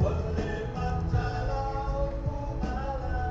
Ua le matala o Fugalagi.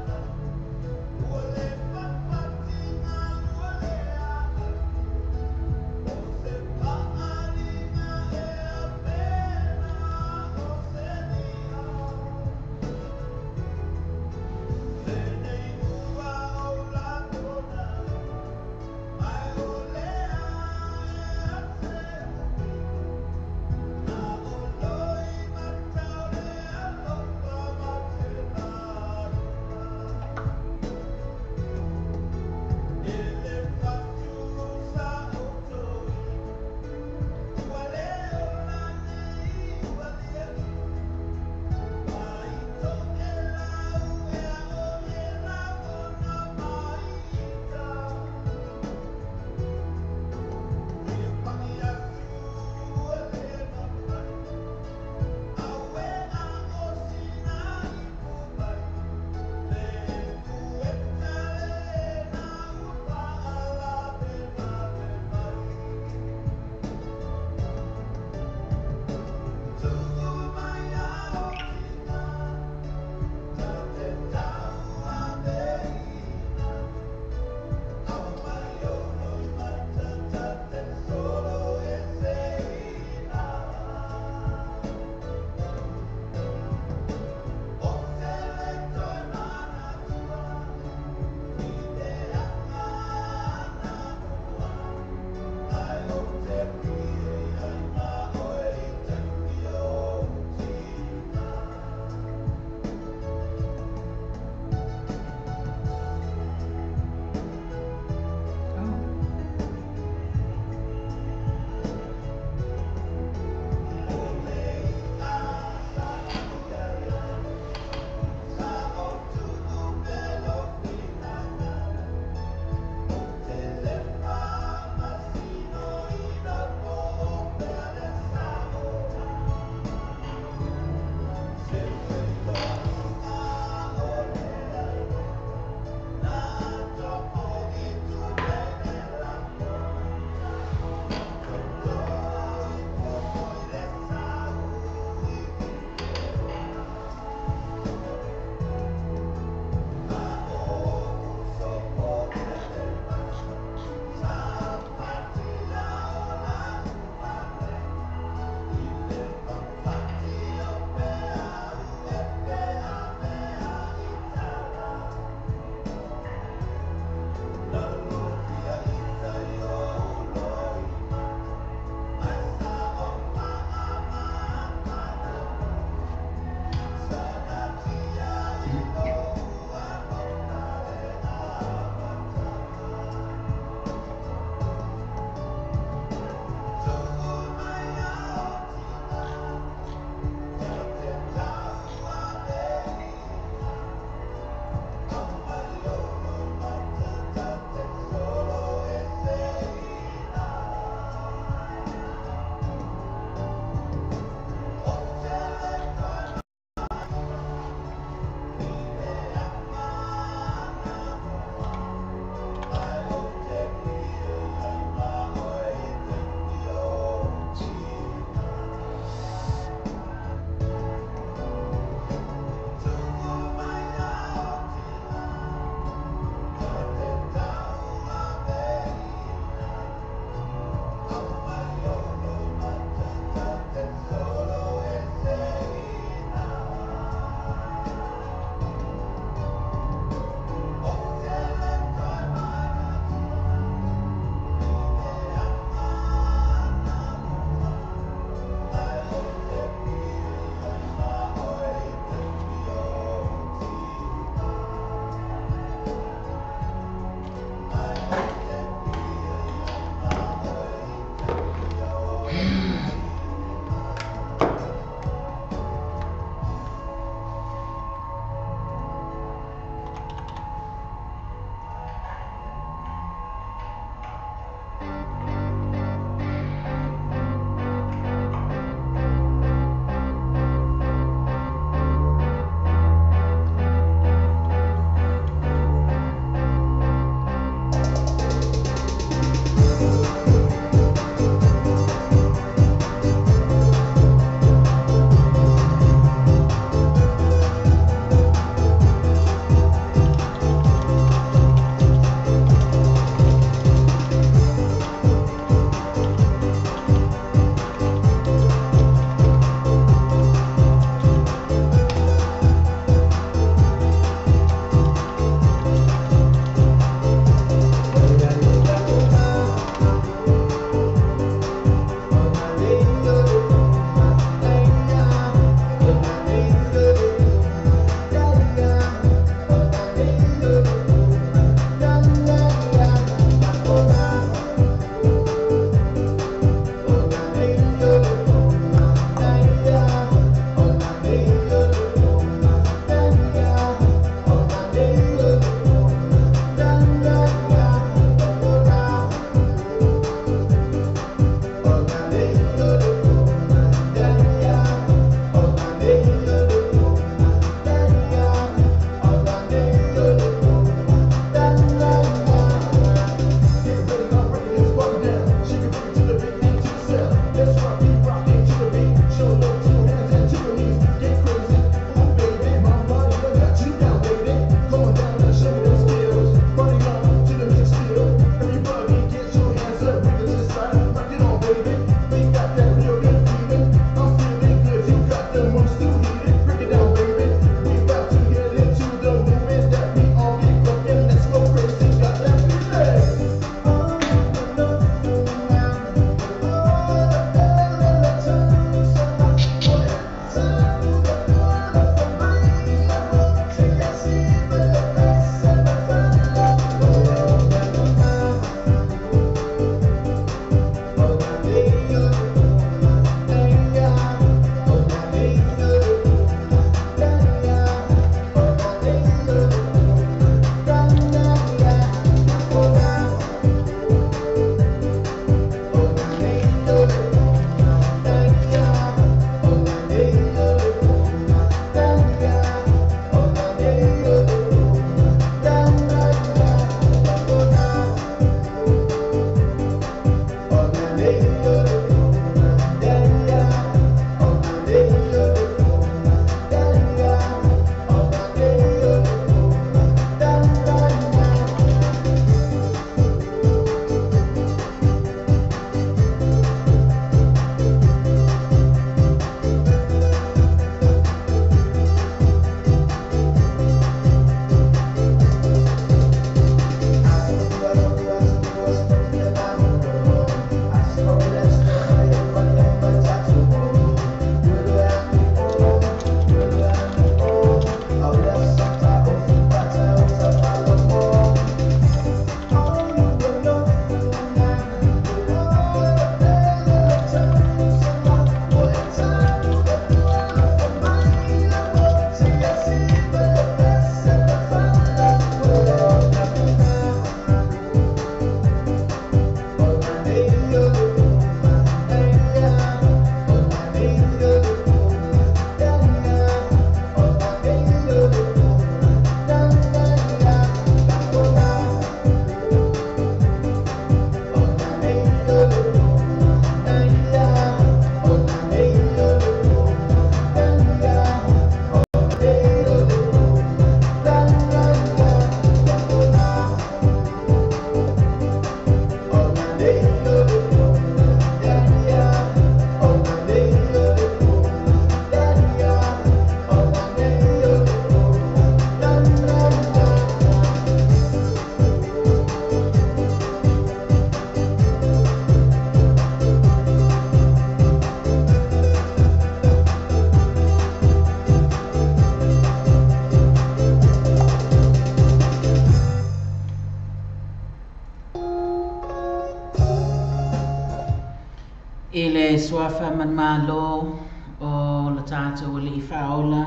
Suafa manumalo o lo tatou Alii Faaola,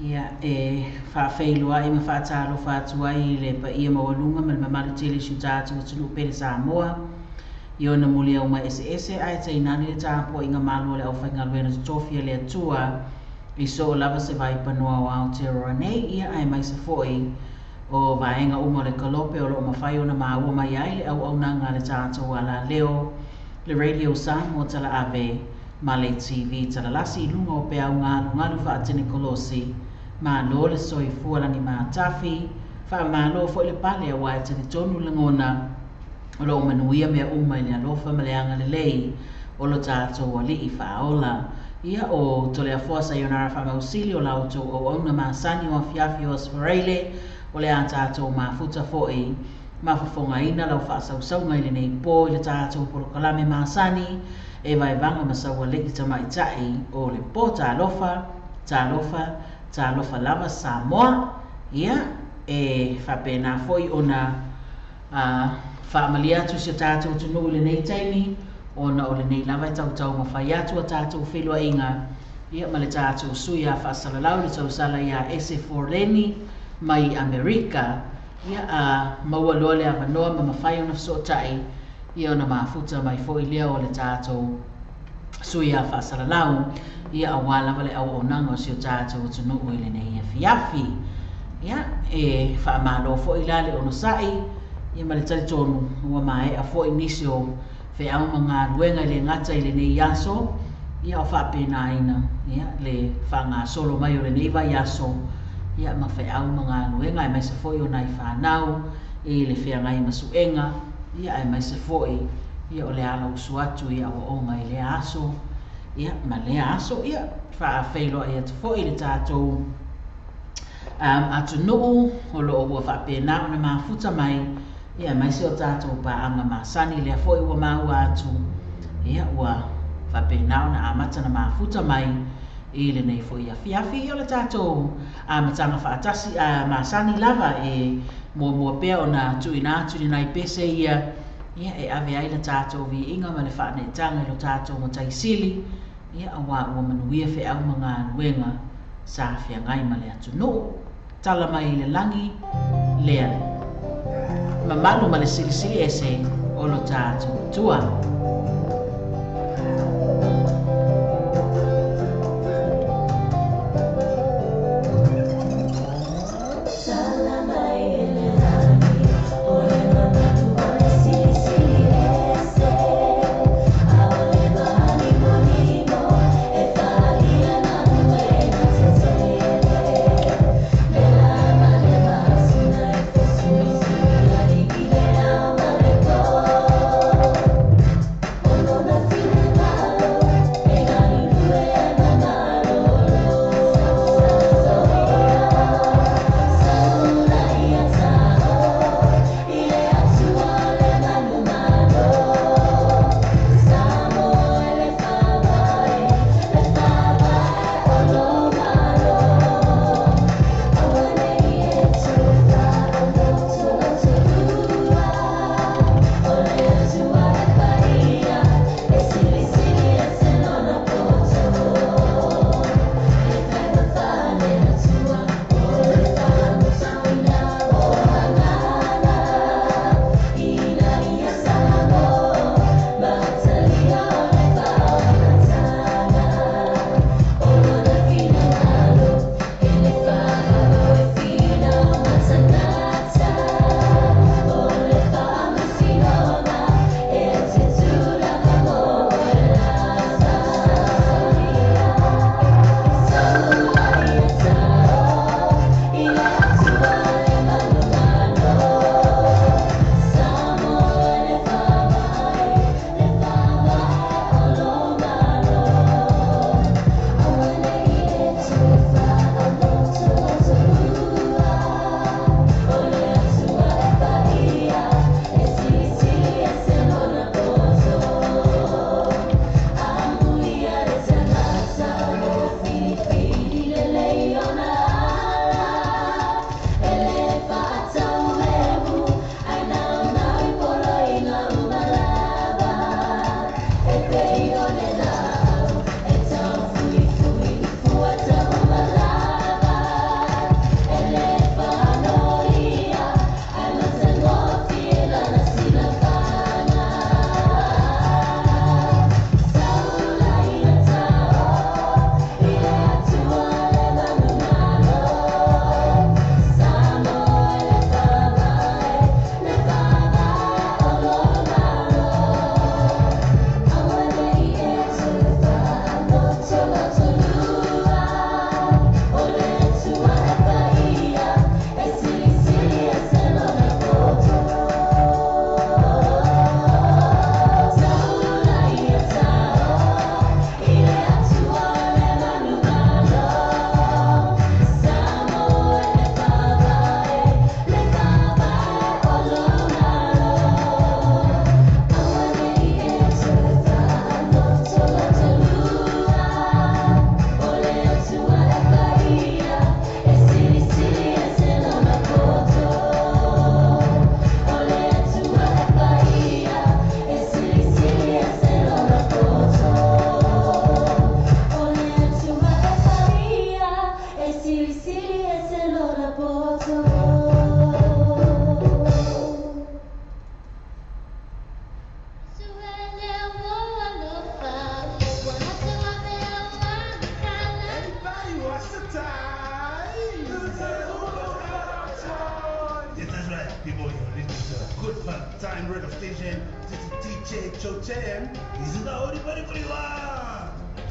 ia, e faafeiloai ma faatalofa atu ai i le paia maualuga ma le mamalu tele o si o tatou atunuu pele Samoa i ona muliauma eseese ae tainane le tapuaiga malu a le aufaigaluega totofi a le Atua i soo lava se vaipanoa o Aotearoa nei, ia aemaise foi o vaega uma o le kalope o loo mafai ona maua mai ai le auaunaga a le tatou alaleo, le Radio Samoa Talaave ma le TV Talalasi i luga o peau galugalu faatenekolosi. Malo le soifua lagi matafi, faamalo foi le pale auā e talitonu lagona o loo manuia mea uma i le alofa ma le agalelei o lo tatou Alii Faaola. Ia o Toleafoa Sayonara Faamausili o la outou auauna masani o afiafi o Aso Faraile o le a tatou mafuta foi ma fofogaina lau faasausauga i lenei po i le tatou polokalame masani e vaevaga ma saualii tamaitai o le po. Talofa, talofa, talofa lava Samoa. Ia e faapena foi ona faamalie atu i si o tatou atunuu i lenei taimi ona o lenei lava e tautaumafai atu a tatou feiloaiga ia ma le tatou sui a faasalalau le tausala ia Ese Forleni mai Amerika. Ia a maua loa le avanoa ma mafai ona fesootai, ia ona mafuta mai foi lea o le tatou sui a faasalalau, ia auā lava le auaunaga o si o tatou atunuu i lenei afiafi. Ia e faamalo foi la le onosai, ia ma le talitonu ua maea foi nisi o feau ma galuega i le gata i lenei aso, ia o faapenaina ia le faagasolo mai o lenei vaiaso, ia ma feau ma galuega aemaise foi o nai fanau i le feagai ma suega, ia aemaise foi ia o le alausu atu i aoaoga i lea aso, ia ma lea aso. Ia faafeiloai atu foi i le tatou atunuu o loo ua faapena ona mafuta mai, ia aemaise o tatou paaga masani lea foi ua maua atu, ia ua faapena ona amata na mafuta mai i lenei foi afiafi. Ia o le tatou amataga faatasi masani lava e muamua pea ona tuuina atu i nai pese ia, ia e ave ai le tatou viiga ma le faaneetaga i lo tatou Matai Sili, ia auā ua manuia feau ma galuega sa feagai ma le atunuu. Tala mai i le lagi lea mamalu ma le silisili ese o lo tatou Atua.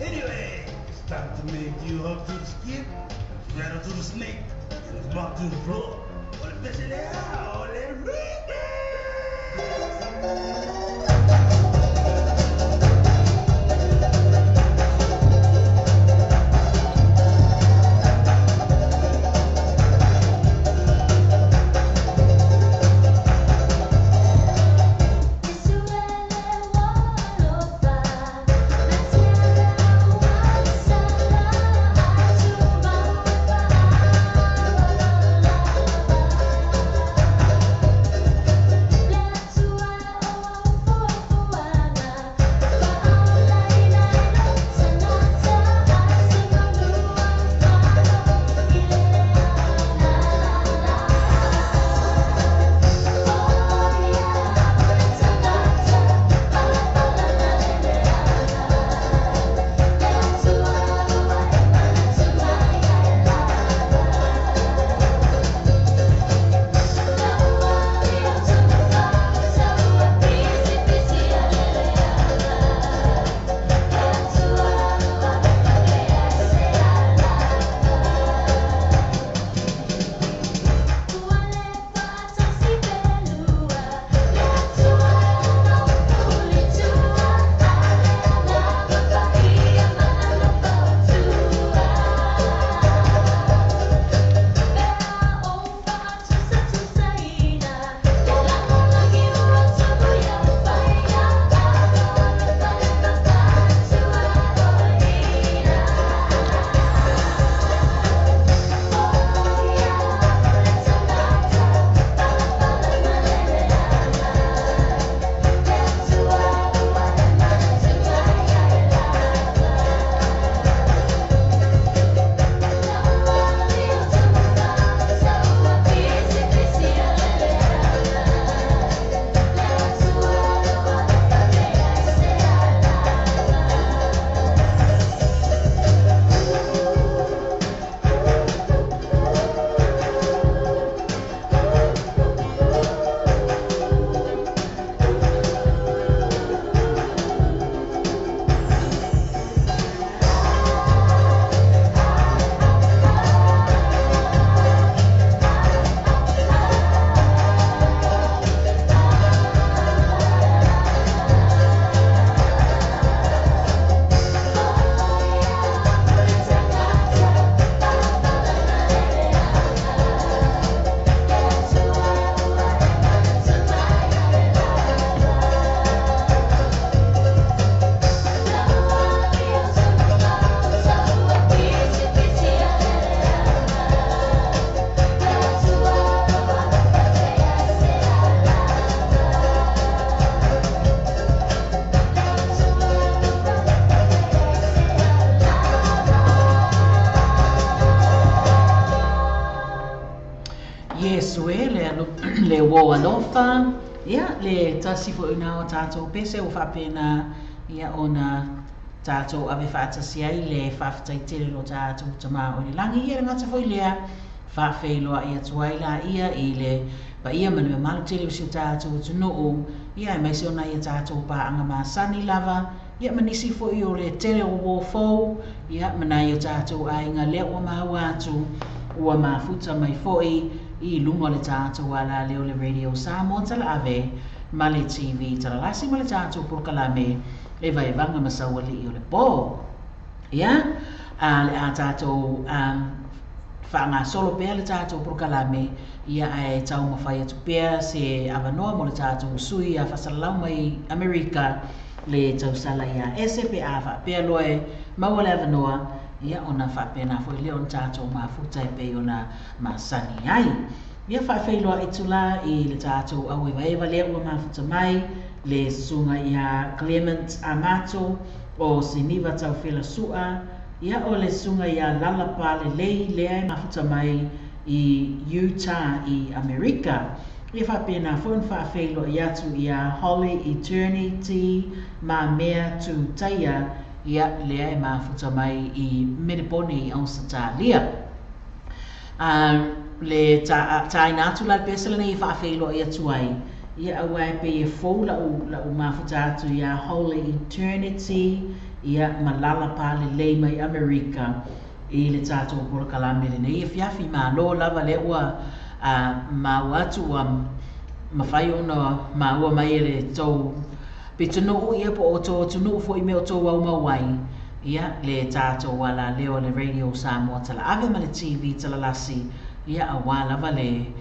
Anyway, it's time to make you up to the skip, rattle to the snake, and drop to the floor. Le wo alofa, ia le tasi fo ina o tātou pese o whapena ia ona tātou ave whaatasi ai le whawhatai tele lo tātou tama o le langi ia ngata foi lea whawheiloa ia tuai la ia i le pa ia manu malu tele o si o tātou tunuu ia e maise ona ia tātou pāanga masani lava ia manisi fo i o le tele o wo fou ia manai o tātou ainga lea ua maua atu ua mafuta mai foi i lunga le tātou ala leo le Radio Samoa tala ave ma le TV tala lasi ma le tātou polokalame e vaevaga ma sauali'i o le pō. Ia, a le a tātou faagasolo pea le tātou polokalame ia ae taumafai atu pea se avanoa mo le tātou sui a fasalalau mai Amerika le tausala ia ese pe a faapea loa e maua le avanoa ia ona faapena foi lea ona tātou mafuta e pei ona masani ai. Ia faafeiloa i tula i le tātou auevaeva lea ua mafuta mai le susuga ia Clement Amato o Siniva Taufela Sua Ia, o le susuga ia Lala Palelei lea e mafuta mai i Utah i Amerika. Ia faapena foi ona faafeiloai atu ia Holly Eternity Mamea Tutaia, ia lea e mafuta mai i Melebone i Ausetalia. Le tāina atu la le pese lenei e faafeiloai atu ai, ia aua e pei e fou la'u mafuta atu ia Holy Eternity ia ma Lala Palelei mai Amerika i le tatou polokalame lenei afiafi. Malo lava lea ua maua atu ua mafai ona maua mai e le tou pitonuu ia po o tou atunuu foi mea o tou aumau ai ia le tatou alaleo le Radio Samoa Talaave ma le TV Talalasi, ia aua lava le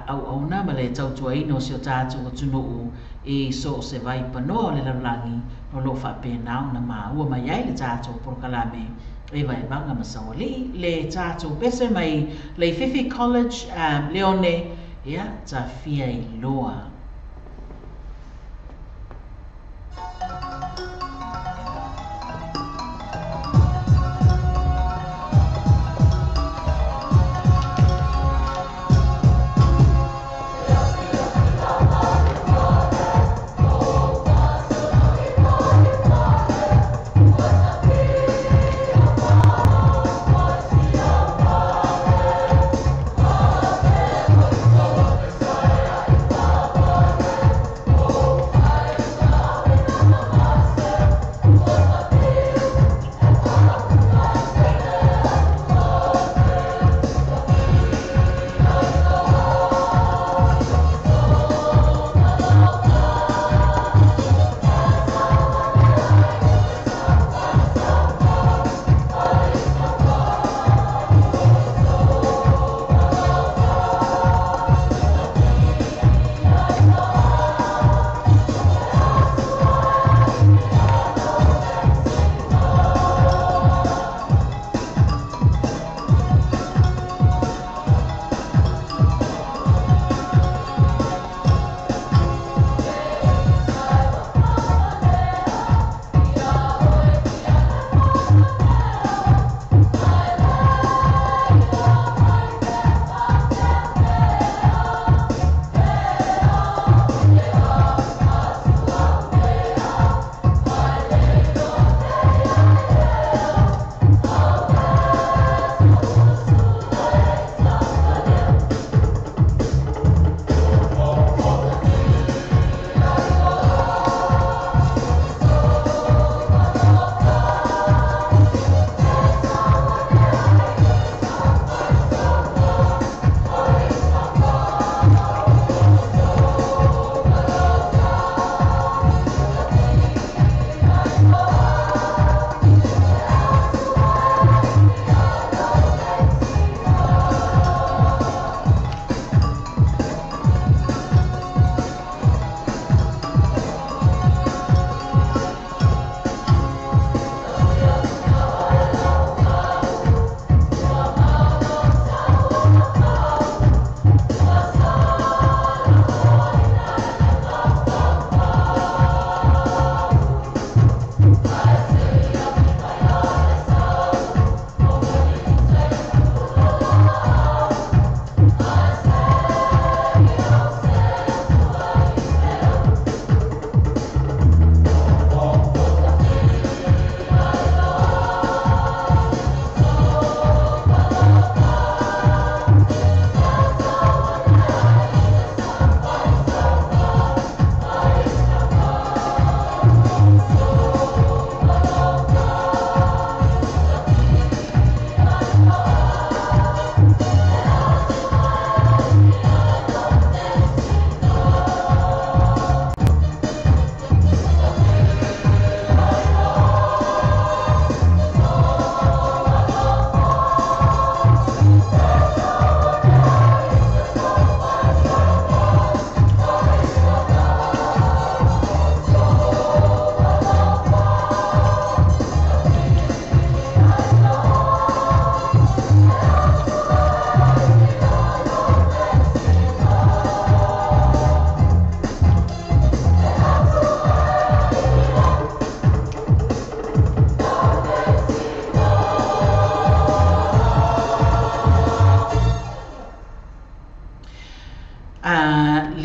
auauna ma le tautuaina o si o tatou atunuu i so o se vai panoa o le lalolagi o loo faapena ona maua mai ai le tatou polokalame e vaevaga ma saualii. Le tatou pese mai Leififi College, Leone, ia tafia iloa.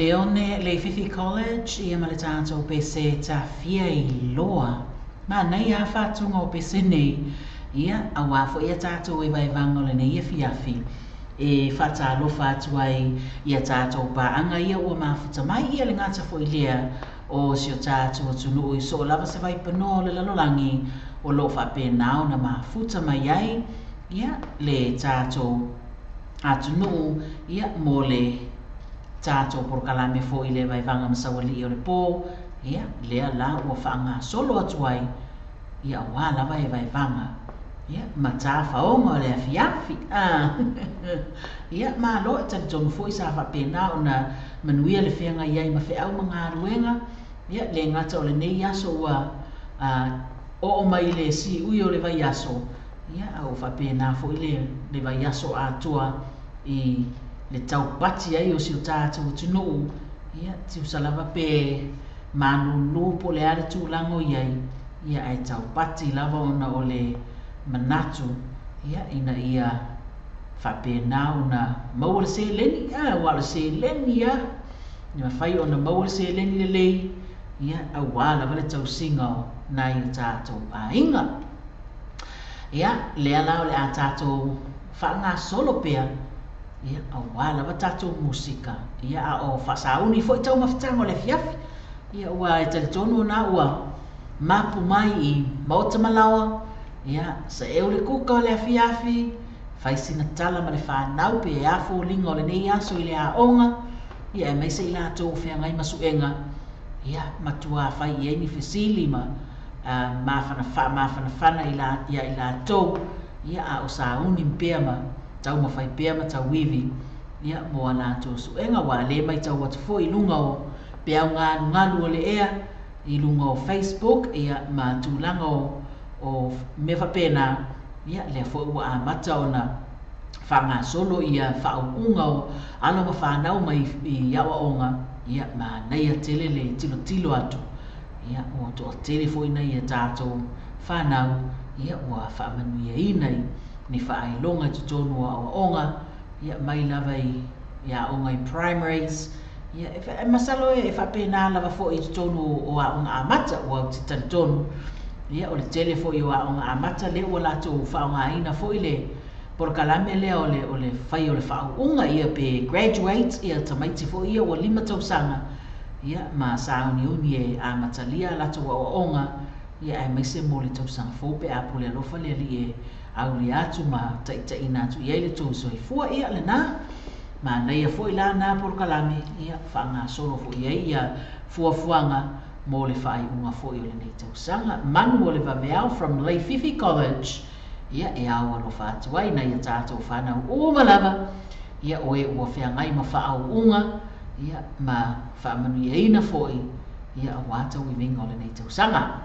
Leone Leififi College, ia ma le tatou pese tafia iloa. Manaia lava faatuga o pese nei, ia auā foi a tatou e vaevaga o lenei afiafi e faatalofa atu ai i a tatou paaga ia ua mafuta mai, ia le gata foi lea o si o tatou atunuu i soo lava se vaipanoa o le lalolagi o lo o faapena ona mafuta mai ai ia le tatou atunuu ia mo le tatou polokalame foi le vaevaga ma saualii o le po, ia lea la ua faagasolo atu ai ia auā lava e vaevaga ia ma tafaoga o le afiafi. Ia malo, e talitonu foi sa faapena ona manuia le feagai ai ma feau ma galuega, ia le gata o lenei aso ua oo mai le siui o le vaiaso, ia a ua faapena foi le vaiaso atoa i le taupati ai o si o tatou atunuu, ia tusa lava pe malūlū po o le a le tulaga o i ai, ia ae taupati lava ona o le manatu, ia ina ia faapena ona maua le seleni, aua o le seleni lava, e mafai ona maua le seleni lelei, ia auā lava le tausiga o nai o tatou aiga. Ia, lea la o le a tatou faagasolo pea, ia auā lava tatou musika, ia a o faasauni foi taumafataga o le afiafi, ia ua e talitonu na ua mapu mai i maota ma laoa, ia saeu le kuka o le afiafi, fai sina tala ma le whanau pe e a foliga o lenei aso i le aoga, ia aemaise i latou o feagai ma suega, ia matua fai i ai ni fesili ma faamafanafana ia i latou, ia a o sauni pea ma taumafai pea ma tauivi, ia mo a latou suega, ua le matau atu foi i luga o peau galugalu o le ea, i luga o Facebook, ia ma tulaga o mea faapena, ia lea foi ua amata ona faagasolo ia faauuga o alo ma whanau mai i aoaoga, ia manaia tele le tilotilo atu, ia ua toatele foi nai a tatou whanau, ia ua faamanuiaina i ni faailoga i totonu o aoaoga, ia mai lava i aoga i primaries, ia e masalo e faapena lava foi i totonu o aoga amata, ua ou te talitonu, ia o le tele foi o aoga amata lea ua latou faaaogaina foi le polokalame lea o le fai o le faauuga, ia pe graduate, ia tamaiti foi ia ua 5 tausaga, ia ma sauniuni e amatalia a latou aoaoga, ia aemaise mo le tausaga fou pe a pule alofa le alii e aulia atu ma taitaiina atu i ai le tou soifua, ia lena manaia foi la na polokalame, ia faagasolo foi ai ia fuafuaga mo le faaiuga foi o lenei tausaga. Manu o le vaveao from Leififi College, ia e ao alofa atu ai nai a tatou whanau uma lava, ia o e ua feagai ma faauuga, ia ma faamanuiaina foi, ia auā tauiviga o lenei tausaga.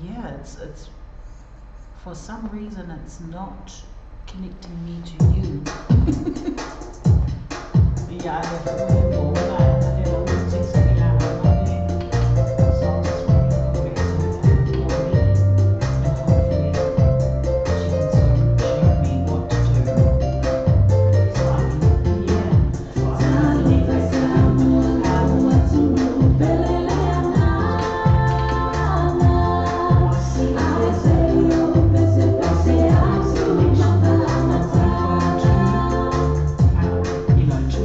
Yeah, it's for some reason it's not connecting me to you. Yeah, I have. So I'll just go back to Maureen and hopefully she can sort of show me what to do. So I can, yeah, so I can connect back to you. I see there's a connection on my iPhone to, you know, to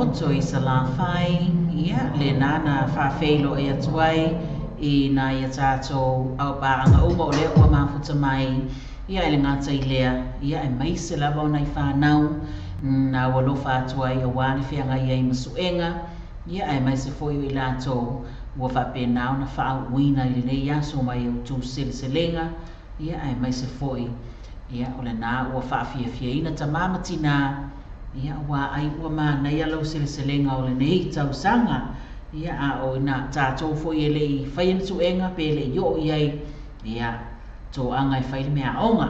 Moto i Salafai, ia, lena na faafeiloai atu ai i nai a tatou aupaaga uma o lea ua mafuta mai, ia e le gata i lea, ia aemaise lava o nai fanau na ua alofa atu ai auā le feagai ai ma suega, ia aemaise foi o i latou ua faapena ona faauuina i lenei aso mai outou seleselega, ia aemaise foi ia o lena ua faafiafiaina tamā ma tinā, ia ua ai ua manaia lau seleselega o lenei tausaga, ia a o ina tatou foi e le i faia ni suega pe le i oo i ai, ia toaga e fai le meaaoga.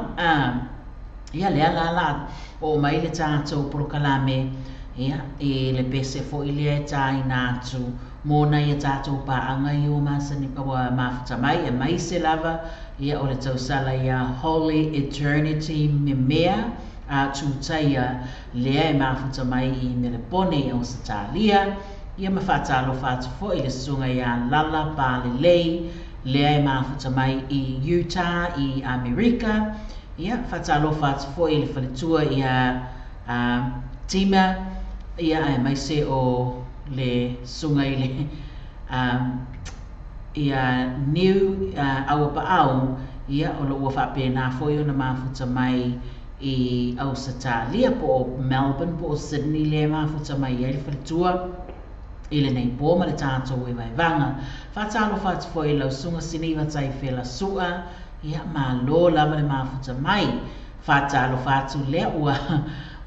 Ia lea la la oo mai le tatou polokalame, ia i le pese foi lea e tāina atu mo nai a tatou paaga ia ua masani ua mafuta mai, aemaise lava ia o le tausala ia Holy Eternity Memea a Tutaia lea e mafuta mai i Melepone i Ausetalia, ia ma faatalofa atu foi i le susuga ia Lala Palelei lea e mafuta mai i Utah i Amerika, ia faatalofa atu foi i le faletua ia Tima, ia aemaise o le susuga i le ia Niu Auapaau, ia o lo ua faapena foi ona mafuta mai i Ausetalia po o Melbourne po o Sydney lea e mafuta mai ai le faletua i lenei po ma le tatou evaevaga. Faatalofa atu foi i lau susuga Siniva Taifela Sua, ia malo lava le mafuta mai. Faatalofa atu lea ua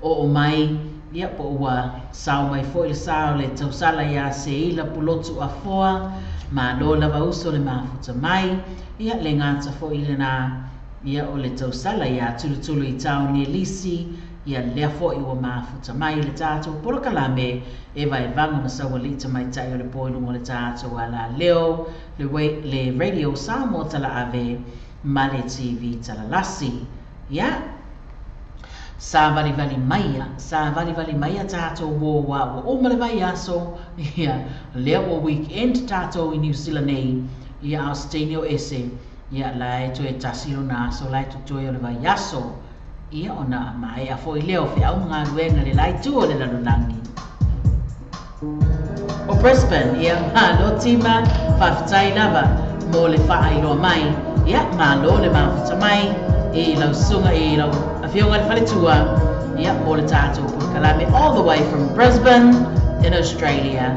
oo mai, ia po ua sao mai foi le sa o le tausala ia Seila Pulotu Afoa, malo lava uso le mafuta mai, ia le gata foi lena, ia o le tausala ia Tulutulu i taoni e lisi, ia lea foi ua mafuta mai le tatou polokalame e vaevaga ma saualii tamaitai o le po i luga o le tatou alaleo, le Radio Samoa Talaave ma le TV Talalasi. Ia, savalivali maia, savalivali maia tatou uō ua uma le vaiaso, ia, lea ua weekend tatou i New Zealand nei, ia a o se teine o ese, ia la e toe tasi lona aso la e totoe o le vaiaso, ia ona maea foi lea o feau ma galuega le la itu o le lalolagi. O Brisbane, ia malo tima, faafetai lava mo le faailoa mai, ia malo le mafuta mai i lau susuga i lau afioga i le faletua, ia mo le tatou polokalame all the way from Brisbane in Australia.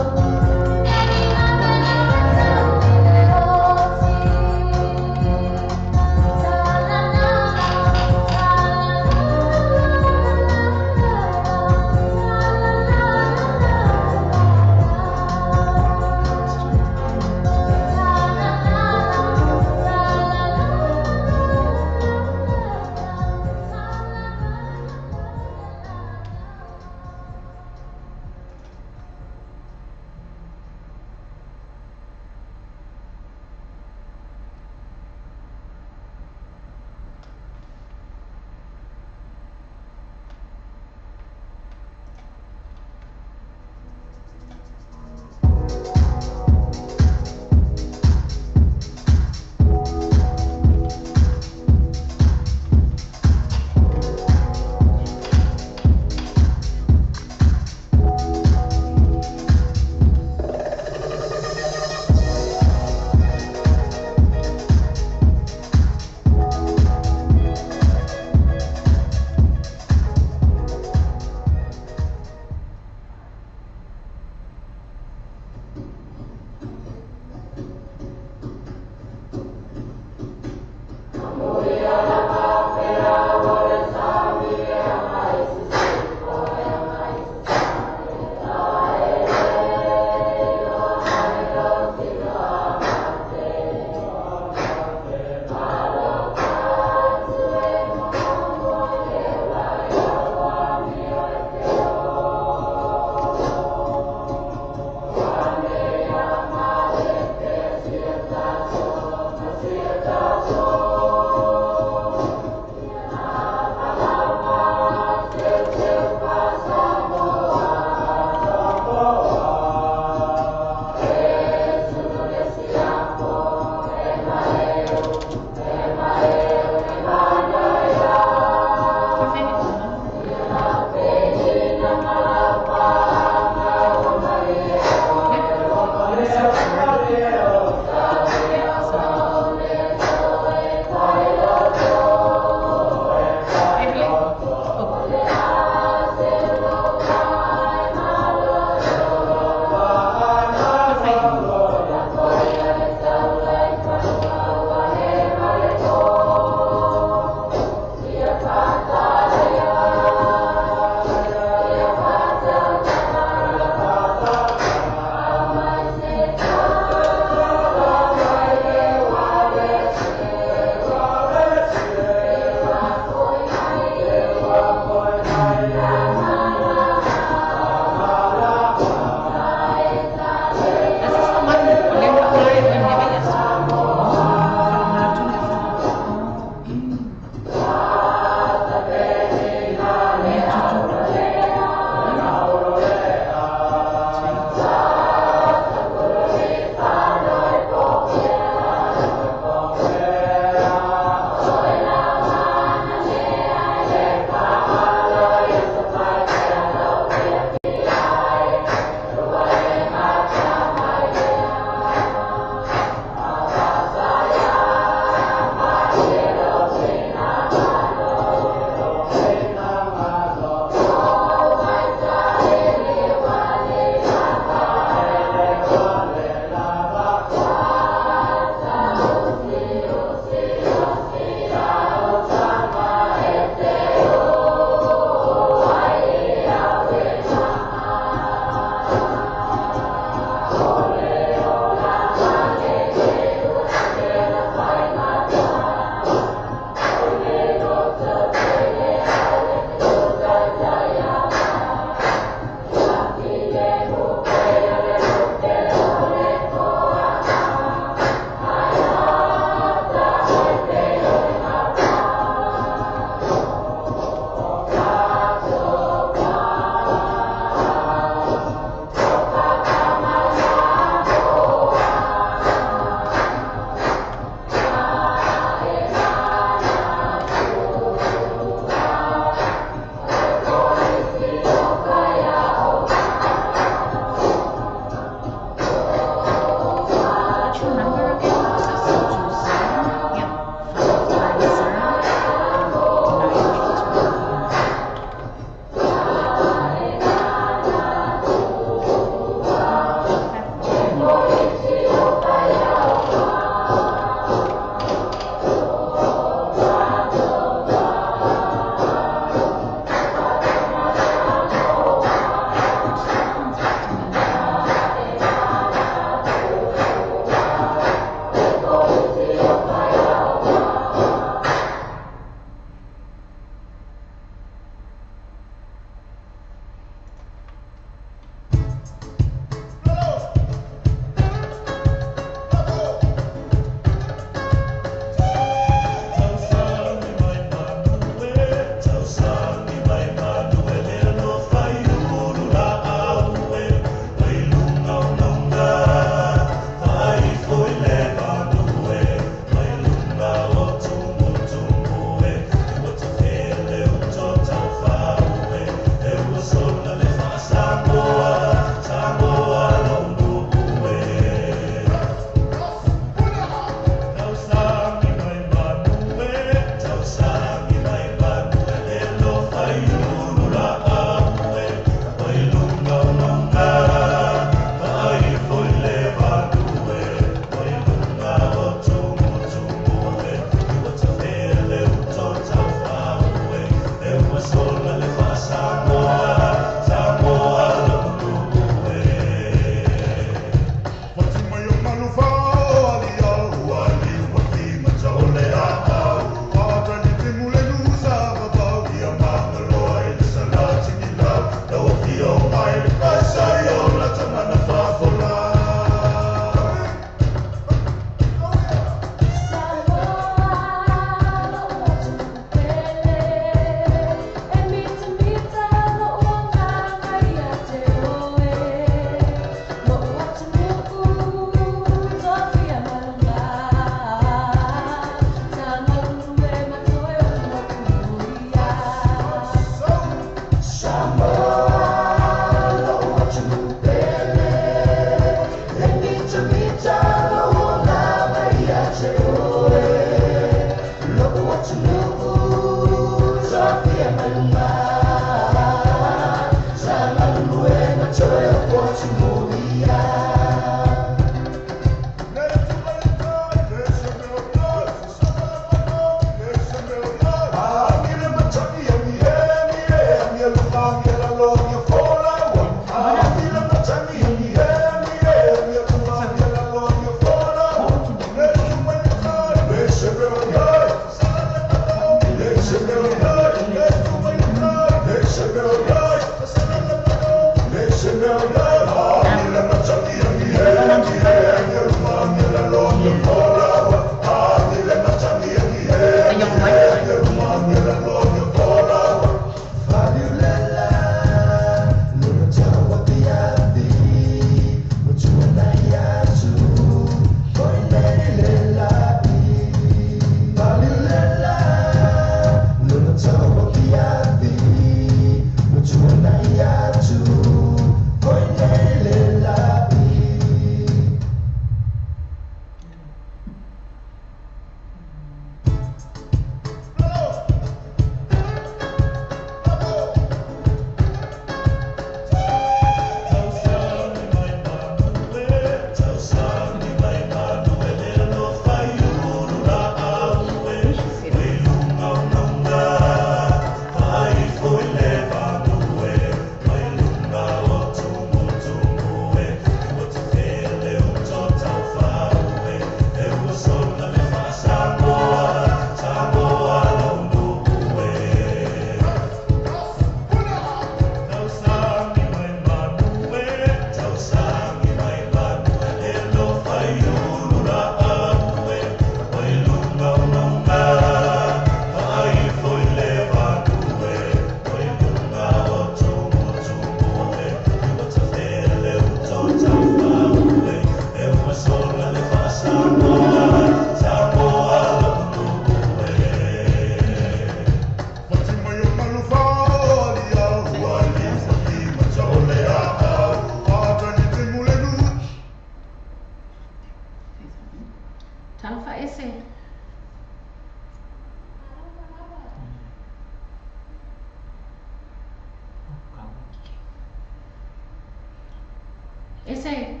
Ese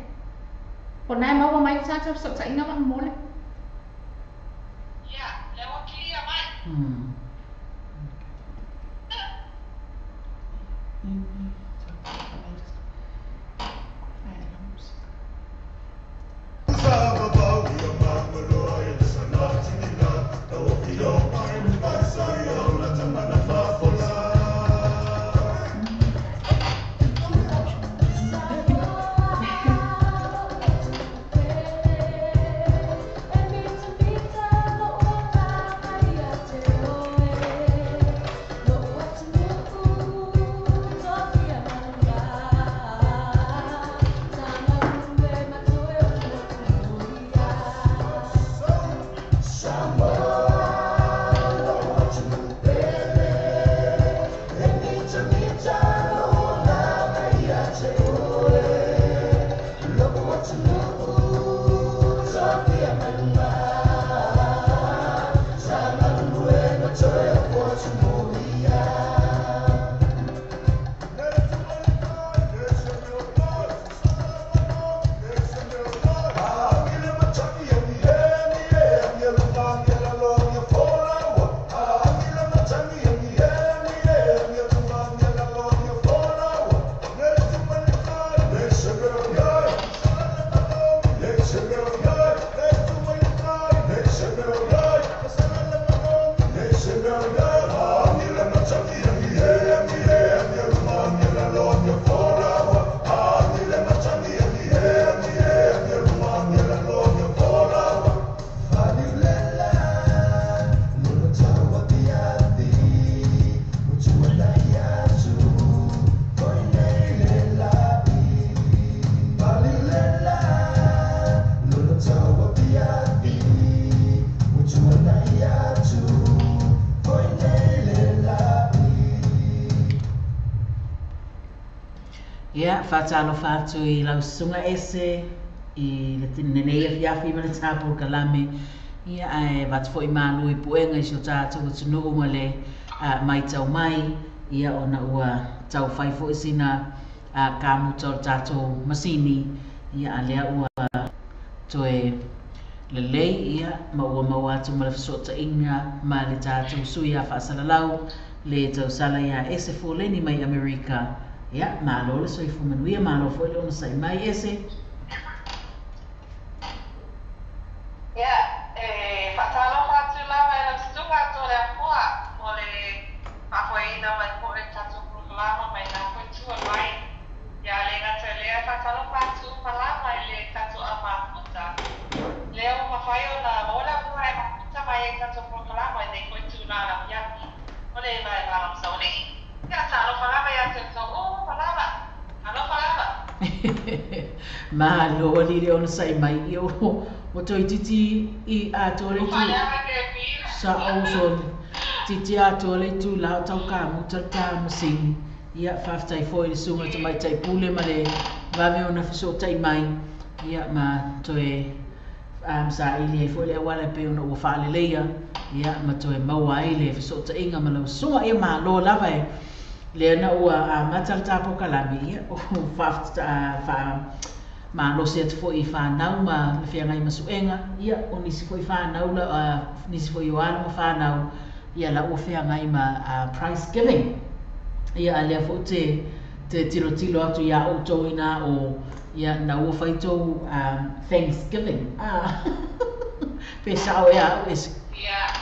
po na maua mai sa sa sa inga ma mole. Ya, lewa clear mai. Ia, faatalofa atu i lau susuga Ese i lenei afiafi ma le tapolokalame. Ia, ae avatu foi malu i puega i si o tatou atunuu ma le matau mai, ia ona ua tau fai foi sina kamuta o le tatou masini, ia a lea ua toe lelei, ia ma ua maua atu ma le fesootaiga ma le tatou sui a faasalalau le tausala ia Ese Fualeni mai Amerika. Ia, malo le soifua manuia, malo foi le onosai mai Ese. Ia, e faatalofa atu lava i lau susuga Toleafoa mo le faafoeina mai foi o le tatou polokalama mai lena foi itu o le vai. Ia, le gata i lea, e faatalofa atu uma lava i le tatou au mafuta, lea ua mafai ona maua le avanoa e mafuta mai ai i le tatou polokalama i lenei foi itula o le afiafi o le vaevaga ma Saualii. Ia, talofa lava ia te outou uma lava. Alofa lava. Malo alii le onosai mai. Ia ua toeitiiti i atoa le itu. Sao soli. Titi atoa le itula o tau kamuta le ta masini. Ia, faafetai foi i le susuga i le Tamaitai Pule ma le vave ona fesootai mai, ia ma toe saili ai foi le auala e pei ona ua faaleleia, ia ma toe maua ai le fesootaiga ma lau susuga. Ia malo lava e lea na ua amata le ta polokalame, ia faamalosi atu foi i fanau ma le feagai ma suega, ia o nisi foi fanau la, nisi foi o alo ma fanau, ia la ua feagai ma prize giving. Ia a lea foi te te tilotilo atu iā outou inā o ia na ua fai tou Thanksgiving. Ah pe sao ea au ese. Ia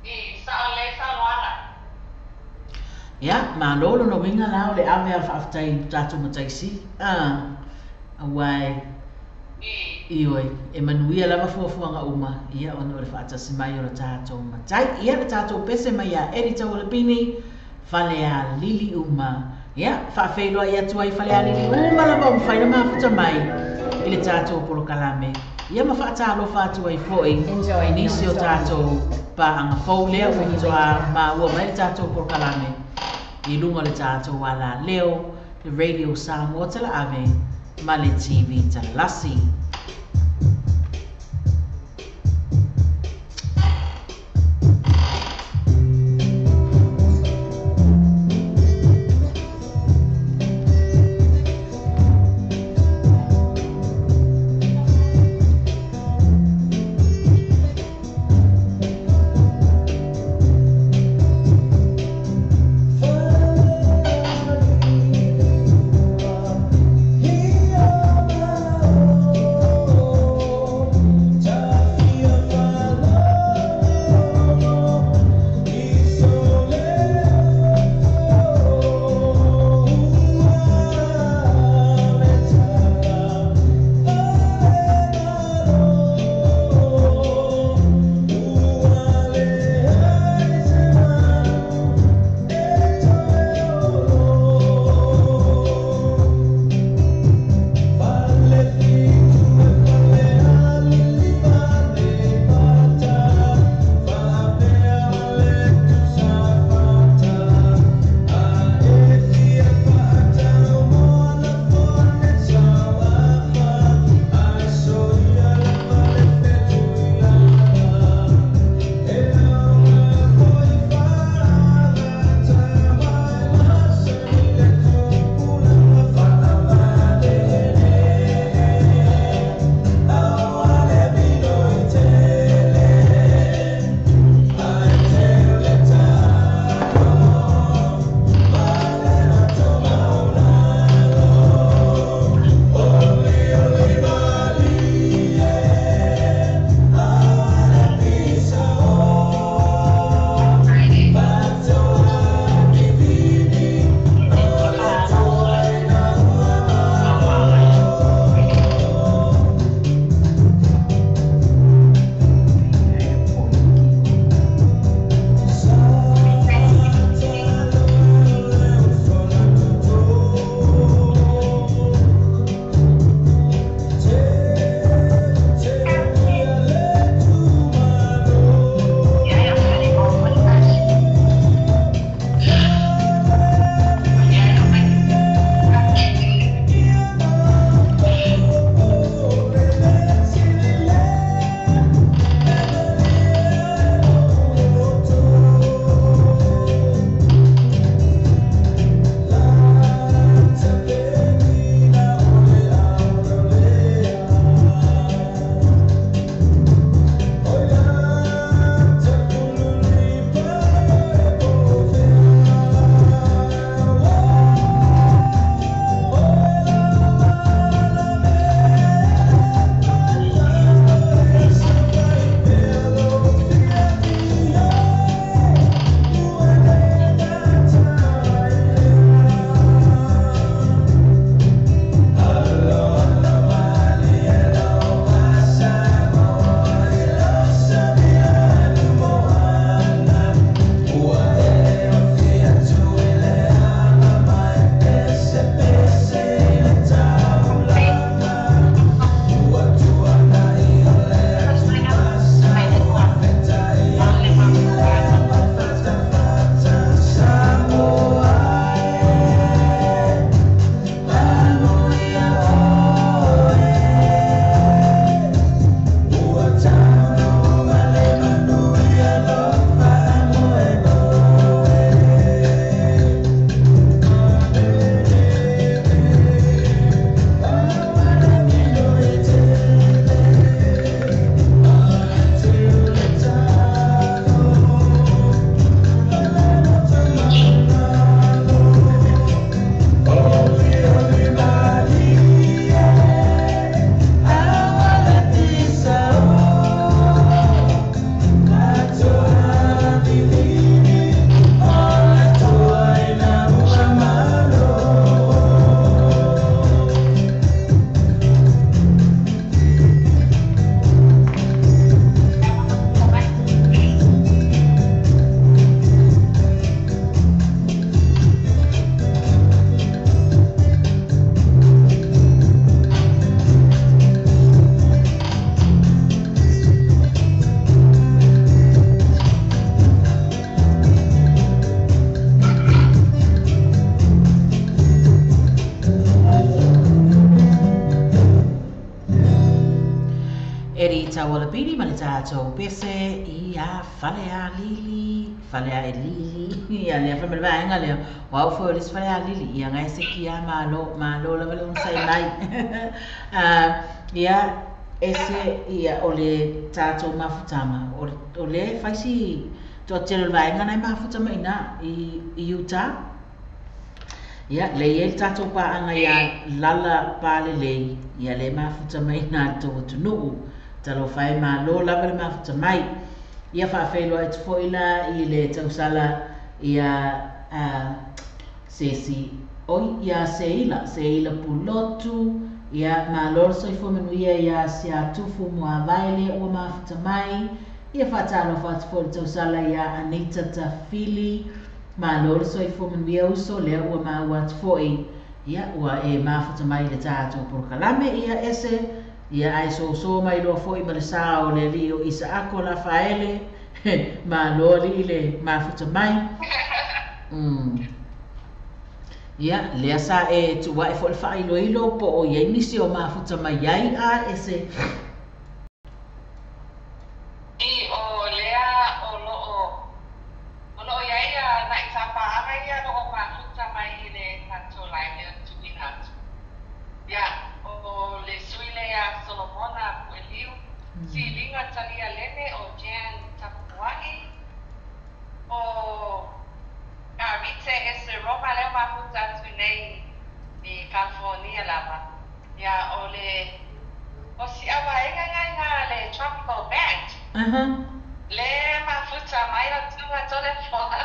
i sao lelei saunoaga. Ia, malo lona uiga la o le ave a le faafetai i lo tatou Matai Sili. Ah aua e Ioe, e manuia lava fuafuaga uma, ia ona o le faatasi mai o le tatou Matai. Ia, le tatou pese mai ia Eddie Taualapini, Falealili uma. Ia, faafeiloai atu ai Falealili uma lava ua mafai ona mafuta mai i le tatou polokalame. Ia ma faatalofa atu ai foi i nisi o tatou paaga fou lea ua faatoa maua mai le tatou polokalame i luga o le tatou alaleo, le Radio Samoa Talaave ma le TV Talalasi. Eddie Taualapini ma le tatou pese ia Falealili, Falealili, ia lea fai ma le vaega lea, o au foi o le isi Falealili, ia ngai se kia malo, malo lava le onosai mai. Ia, ese ia o le tatou mafutaga, o le fai si toatele o le vaega na e mafuta mai i ina i Utah. Ia, lea e i ai le tatou paaga ia Lala Palelei, ia lea e mafuta mai i ina i le tou atunuu. Talofa e, malo lava le mafuta mai. Ia faafeiloai atu foi la i le tausala ia Sesi, oi, ia Seila, Seila Pulotu, ia malo le soifua manuia ia Siatufu Muavae lea ua mafuta mai. Ia faatalofa atu foi i le tausala ia Anita Tafili, malo le soifua manuia uso, lea ua maua atu foi, ia ua e mafuta mai i le tatou polokalame, ia ese, ia ae soso mai loa foi ma le sa o le alii o Isaako Lafaele, malo alii le mafuta mai. Ia, lea sa e tuuae foi le faailoilo po o i ai nisi o mafuta mai ai a ese. I o lea o lo o o lo o i ai nai tapaaga ia o lo o mafuta mai i le tatou live lea na tuuina atu. Ia, o le sui lea ia Solomona Pueliu, Siliga Talia Lene o Jan Tapua'i, o Karite Ese Roma lea o mafuta atu i nei i California lava. Ia, o le o si auvaega ia ina le Tropical Band. Le mafuta mai o Tuga Tolefoa.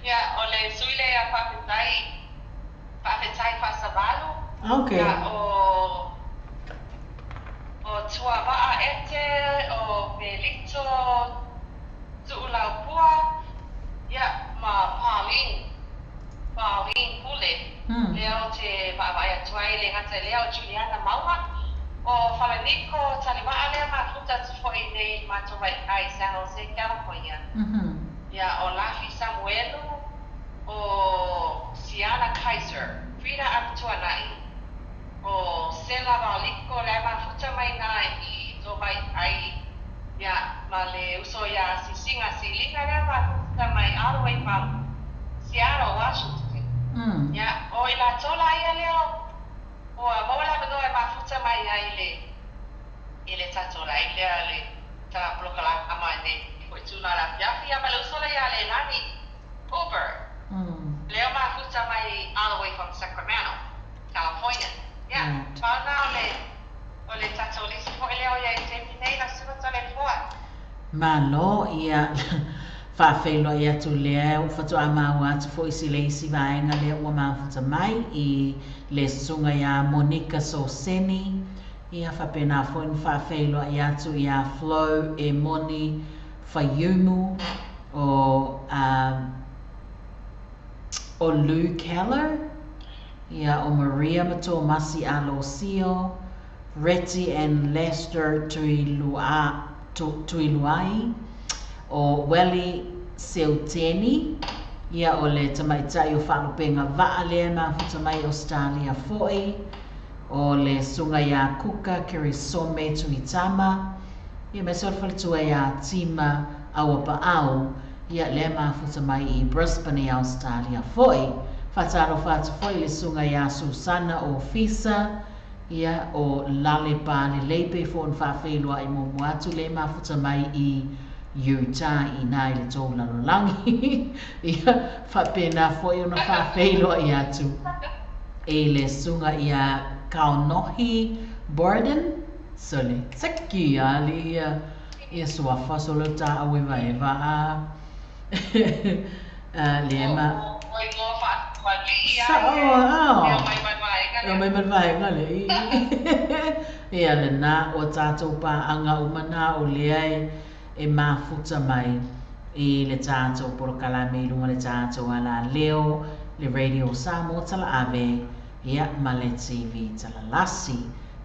Ia, o le sui lea ia faafetai, faafetai faasavalu. Ia, o o Tuavaa Ete, o Pelito Tuulaupua, ia, ma Pauline, Pauline Pule. Lea ou te vaavaai atu ai, e le gata i lea o Juliana Maua, o Falaniko Talimaa lea mafuta atu foi i nei i matou ai i San Jose, California. Ia, o Lafi Samuelu, o Siana Kaiser, Frida Amituanai, o Sela Vaoliko lea mafuta mai ina i tō vai ai, ia, ma le uso ia Sisiga Siliga lea mafuta mai all the way from Seattle, Washington. Ia, o i latou la ia lea ua maua le avanoa e mafuta mai ai i le i le tatou live lea le ta polokalama i nei foi tulaga o le afiafi, ia ma le uso lea ia Leilani Uber. Lea mafuta mai all the way from Sacramento, California. Ia, pau na o le o le tatou lisi foi lea o i ai i le taimi nei, lau Susuga Toleafoa. Malo, ia faafeiloai atu lea ua faatoa maua atu foi si le isi vaega lea ua mafuta mai i le susuga ia Monica Soseni, ia faapena foi ona faafeiloai atu ia Flo Emoni Faiumu o o Lou Keller, ia o Maria ma Tomasi Alosio, Retty and Lester Tuiluai, o Welly Seuteni, ia o le tamaitai o Faalupega Vaa lea e mafuta mai i Ausetalia foi, o le susuga ia Kuka Keresome Tuitama, ia aemaise o le faletua ia Tima Auapaau, ia lea e mafuta mai i Brisbane i Ausetalia foi. Faatalofa atu foi i le susuga ia Susana Ofisa, Ia, o Lale Palelei pei foi ona faafeiloai muamua atu lea e mafuta mai i Utah inā i le tou lalolagi. Ia, faapena foi ona faafeiloai atu i le susuga ia Kaonohi Borden. Sole, seki alii ia, ia suafa sole o tāu evaeva a. Lea ma. O igoa faatualii a Sao, ia, ao. e aumai ma le vaega E lea. aumai ma le vaega lea. Ia lena, o tatou paaga uma na o lea e, e mafuta mai i le tatou polokalame i luga o le tatou alaleo, le Radio Samoa Talaave, ia, ma le TV Talalasi.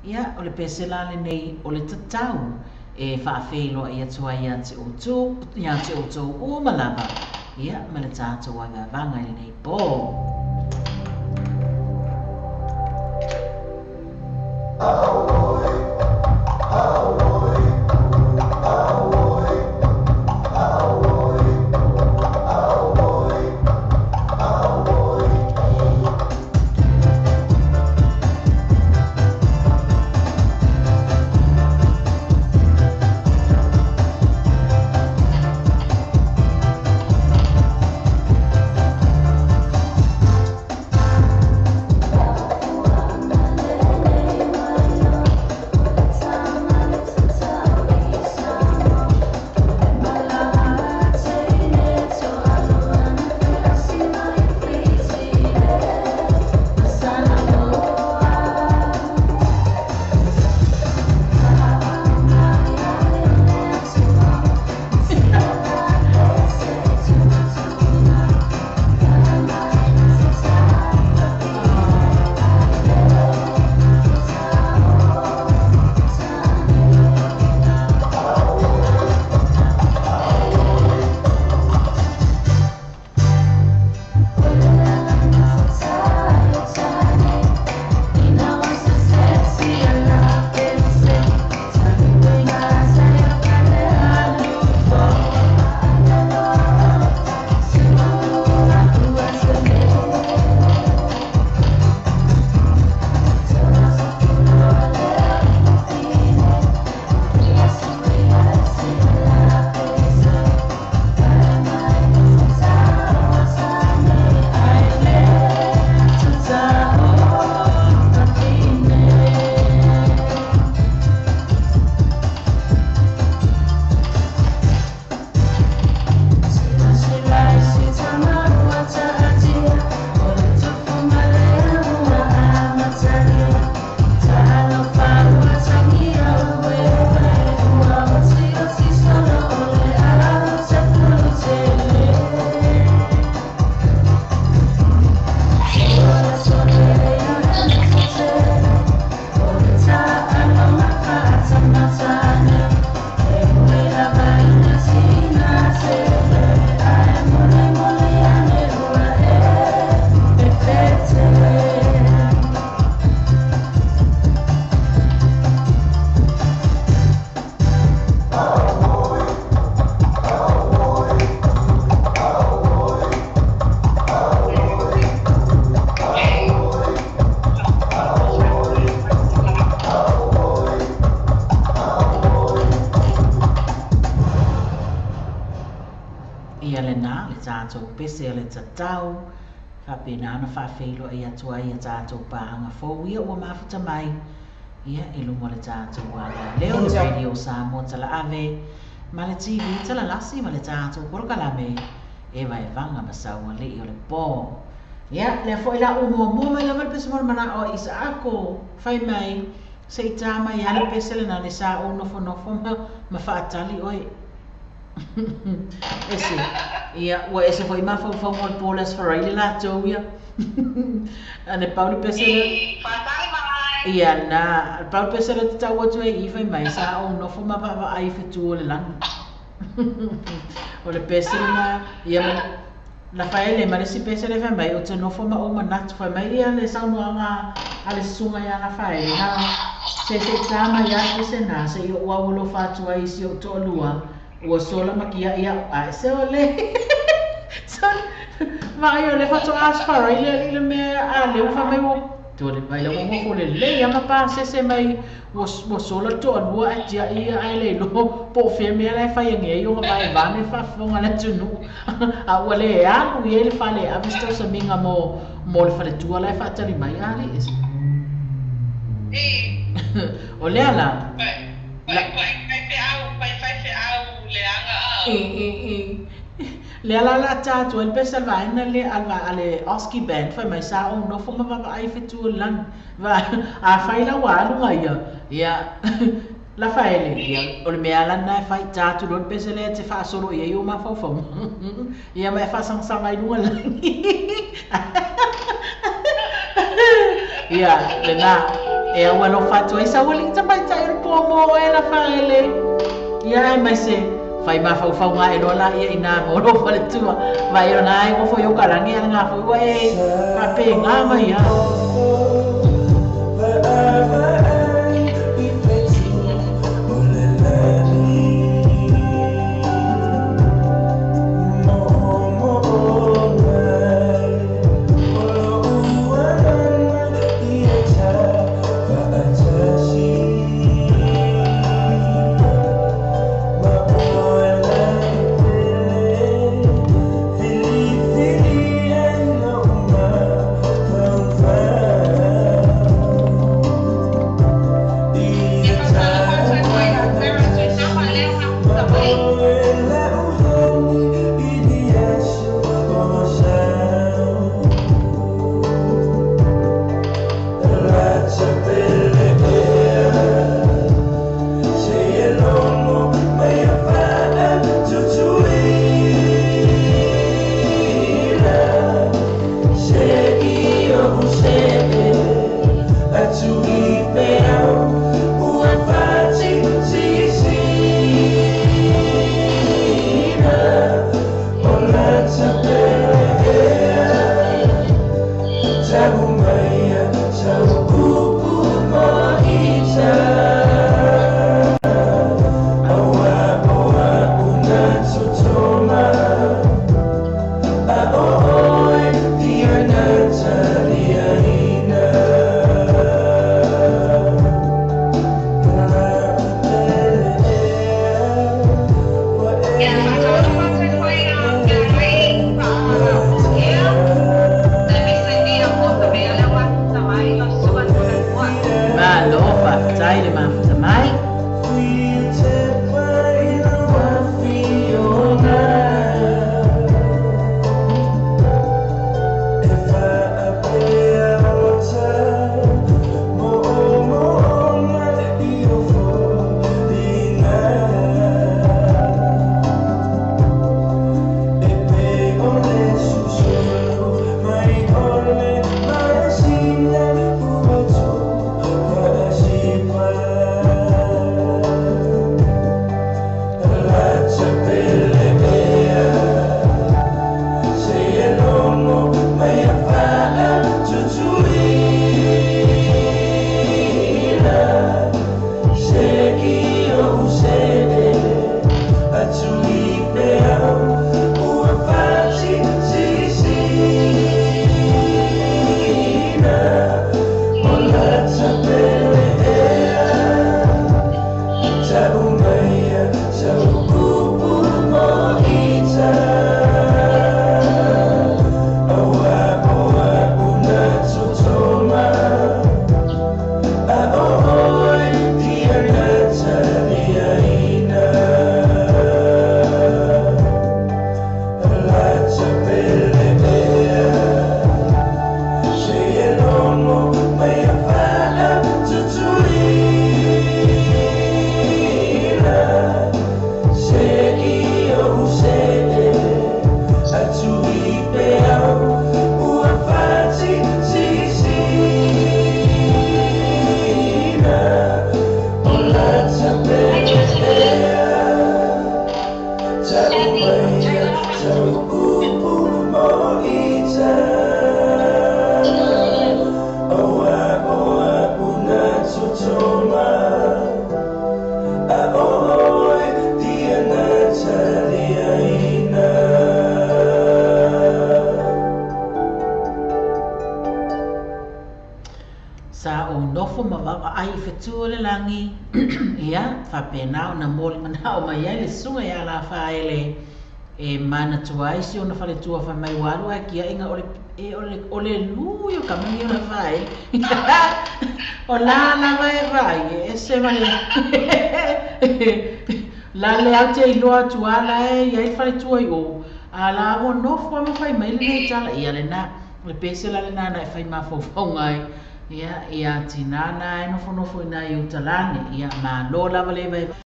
Ia, o le pese la lenei o le tatau e faafeiloai atu ai ia te outou, ia te outou uma lava, ia, ma le tatou agaavaga i lenei po. tatou pese o le tatau faapena ona faafeiloai atu ai ia tatou paaga fou ia ua mafuta mai ia i luga o le tatou alaleo le Radio Samoa Talaave ma le TV Talalasi ma le tatou polokalame e vaevaga ma saualii o le po. Ia lea foi la ua muamua mai lava le pese mo le manao a Isaako fai mai se i tā mai lava le pese lena le sa ou nofonofo ma faatali oe. Ese, ia, ua ese foi mafaufauga o le po le Aso Faraile latou ia. Ane pau le pese lea. Ia na, pau le pese lea te tau atu ai i fai mai sa ou nofo ma vaavaai i fetu o le lagi. O le pese lena, ia ma na faele ma le isi pese lea fai mai ou te nofo ma ou manatu fai mai ia le saunoaga a le susuga ia Rafaele na se se i tā mai lava le pese na se i ou aualofa atu ai i si ou toalua ua sola ma kia'i a'u ae se o le vaai o le faatoa Aso Faraile alii le mea a lea ua fai mai ua Tole mai la ua nofo lelei lava ma pasese mai ua ua sola le toalua ae tiai ia ae le iloa po o fea mea la e fai age ai ona vaevaene le faafofoga a le atunuu a ua le alu i ai le fale e ave se tausamiga mo mo le faletua la e faatali mai a alii ese. O lea la la Lea la la ta atu ai le pese a le vaega lea a le a le Oski Band fai mai sa ou nofo ma vaavaai i fetu o le lagi. Va afai la ua alu ia, ia Lafaele, ia o le mea lava lena e fai, ta atu loa le pese lea e te faasolo i ai ou mafaufauga. Ia ma e faasagasanga ai luga o le lagi. Ia, lena, e aualofa atu ai sau alii tamaitai o le po mo oe Lafaele. Ia aemaise fai mafaufauga ae loa laia inā mo lou faletua. Vaai o na e nofo i ou kalagi a lena foi ua e faapena mai a. Sa ou nofo ma vaavaai i fetu o le lagi, ia, faapena ona molimanao mai ai le susuga ia Lafaele e manatua ai si ona faletua fai mai ua alu ae kiaʻiga o le e o le o le lui o kamani o Lafaele. O la lava e vaai e ese ma le la le au te iloa atu a la e i ai le faletua i o, a la ua nofo lava ma fai mai lenei tala, ia lena, o le pese la lena na e fai mafaufauga ai. Ia, ia tinā na e nofonofo i nā i uta lani. Ia, malo lava le vaivai.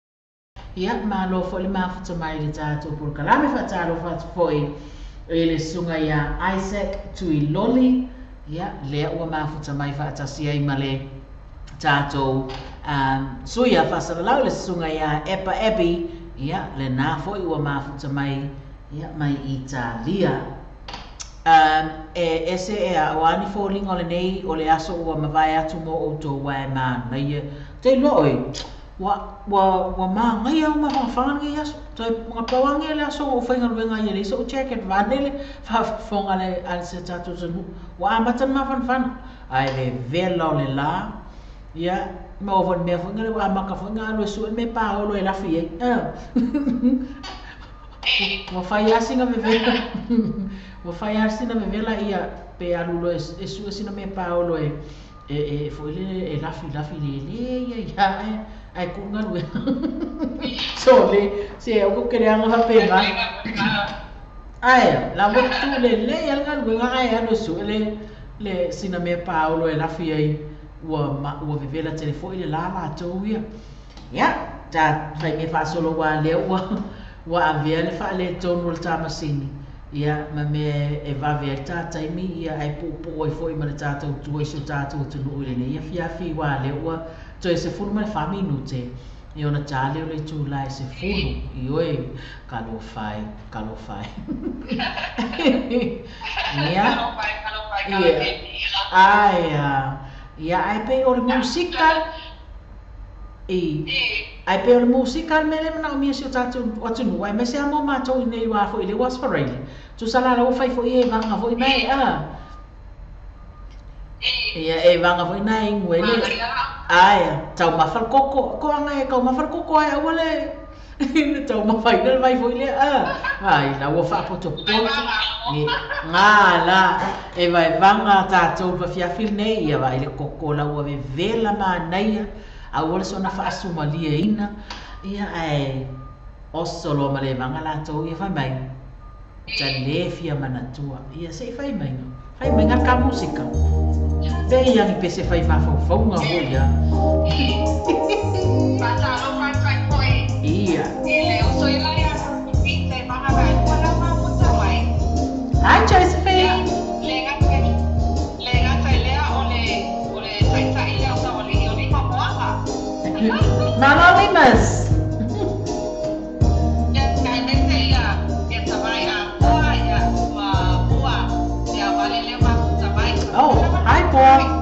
Ia, malo foi le mafuta mai i le tatou polokalame. Faatalofa atu foi i le susuga ia Isaac Tuiloli. Ia, lea ua mafuta mai faatasi ai ma le tatou um, sui a faasalalau le susuga ia Epa Abbey. Ia, lena foi ua mafuta mai, ia, mai Italia. E ese e a, o a ni foliga o lenei o le aso ua mavae atu mo outou ae manaia. Te iloa oe, ua, ua, ua magaia uma fagafaga lenei aso. Toe gapau age le aso ua ou faigaluega ai e leai so'u jacket vaeane le faafofoga a le, a si o tatou atunuu. Ua amata ona mafanafana, ae vevela o le la, ia, maua foi i le mea foi lea ua amata foi ona alu e sue le mea paolo e lafi ai. Ua fai lava sina vevela ua fai lava sina vevela ia pe alu loa e sue sina mea paolo e e foi lele e lafi lafi lele ia ia ae ae tuu galuega. Sole se aua tou te leaga faapena. Ae la ua tuu lelei lava le galuega ae alu e sue le le sina mea paolo e lafi ai ua ua vevela tele foi le la latou ia. Ia ta fai mea faasolo aua lea ua ua avea le faaletonu o le ta masini, ia, ma mea e vave ai le ta taimi, ia, ae puupuu ai foi ma le ta tautua i si o tatou atunuu i lenei afiafi, aua lea ua toe 14 minute, ia ona ta lea o le itula e 10, ioe, talofa e, talofa e. Ia, ia, ae a, ia, ae pei o le musika, I. Ae pei o le musika le mea lea e manaomia e si o tatou atunuu, aemaise lava mo matou i inei aua foi lea ua Aso Faraile. Tusa la la ua fai foi e vaga foi na e a. Ia e vaga foi na e inu ai le ae taumafa le koko. Koaga e taumafa le koko ae aua le le taumafaina le vai foi lea a. Vai la ua faapotopoto. Ngā la e vaevaga tatou i le afiafi lenei ia vaai le koko la ua vevela manaia. Aua le soona faasumalieina, ia ae oso loa ma le vaga latou ia fai mai, ta le fia manatua. Ia se i fai mai, fai mai ka musika. Pe ia ni pese fai mafaufauga foi ia. Ia. Hi Josephine. Malo Limas. Oh, hi Paul.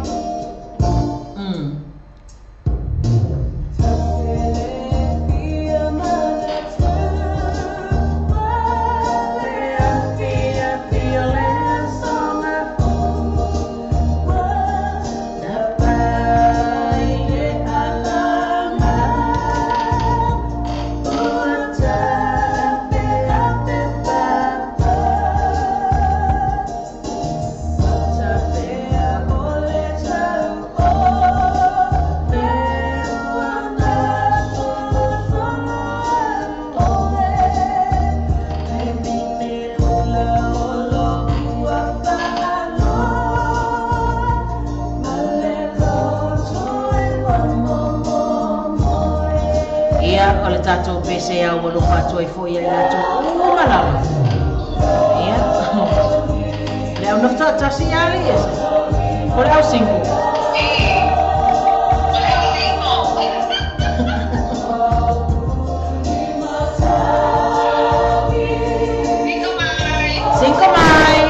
Ia, o le tatou pese au alofa atu ai foi ia i latou uma lava. Ia, le au nofo tasi ia alii ese. O le au single. Cinco mai.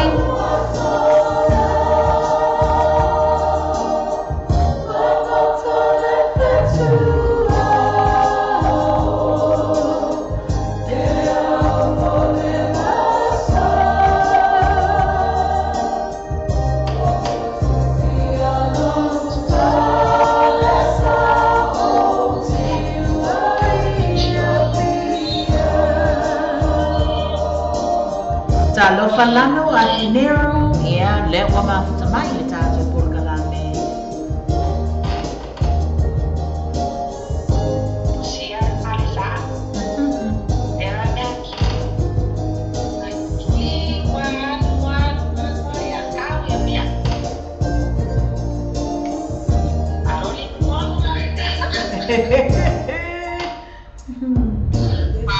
Falano a Dinero, ia lea ua mafuta mai le tatou polokalame. Sia palesa. Era mea ki. Ai ki wa wa wa ya kau ya mea. Aroli moana.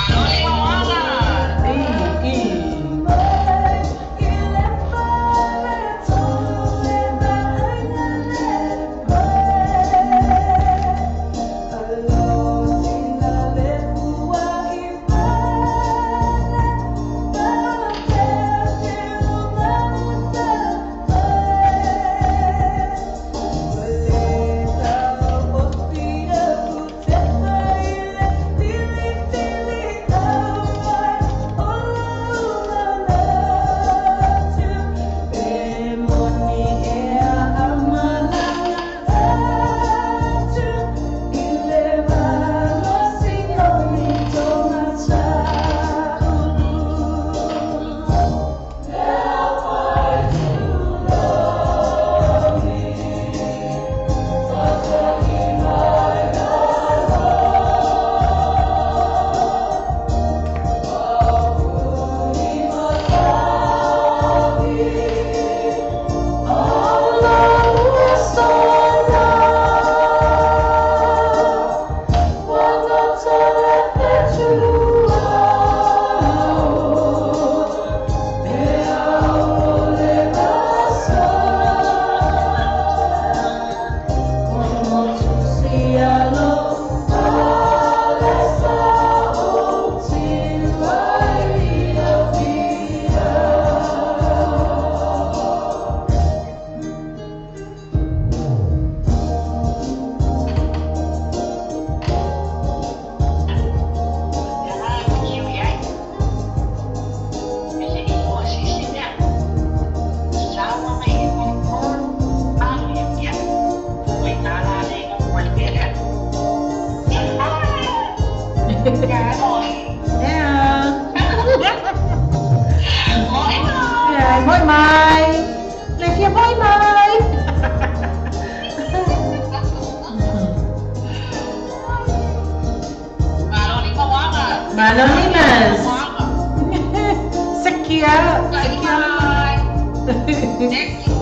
Aroli moana. I Era kiu iai. Ele i mo sisi mea. Sawa mai e mo alu ya mea. Oi nala le ngo mo le pele. Ya moi. Yeah. Moi mai. Yeah, moi mai. Le fia moi mai. Maloli moana. Malolimas. Moana. Sikia, Mai sikia. mai. Thank you.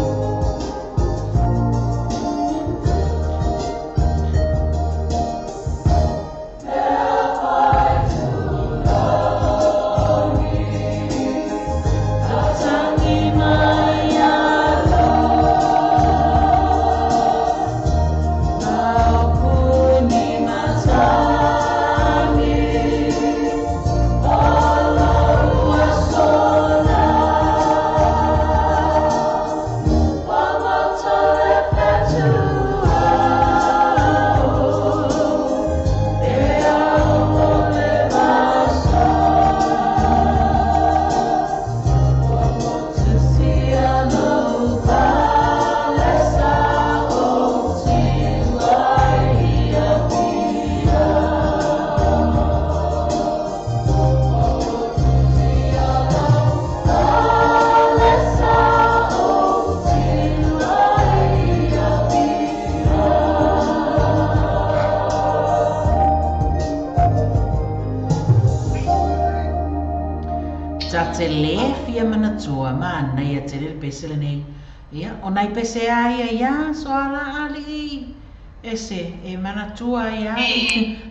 Ta te le fia manatua ma nei a te le pese le nei. Ia, o nai pese ai ia ia, so ala ali ese, e manatua ia,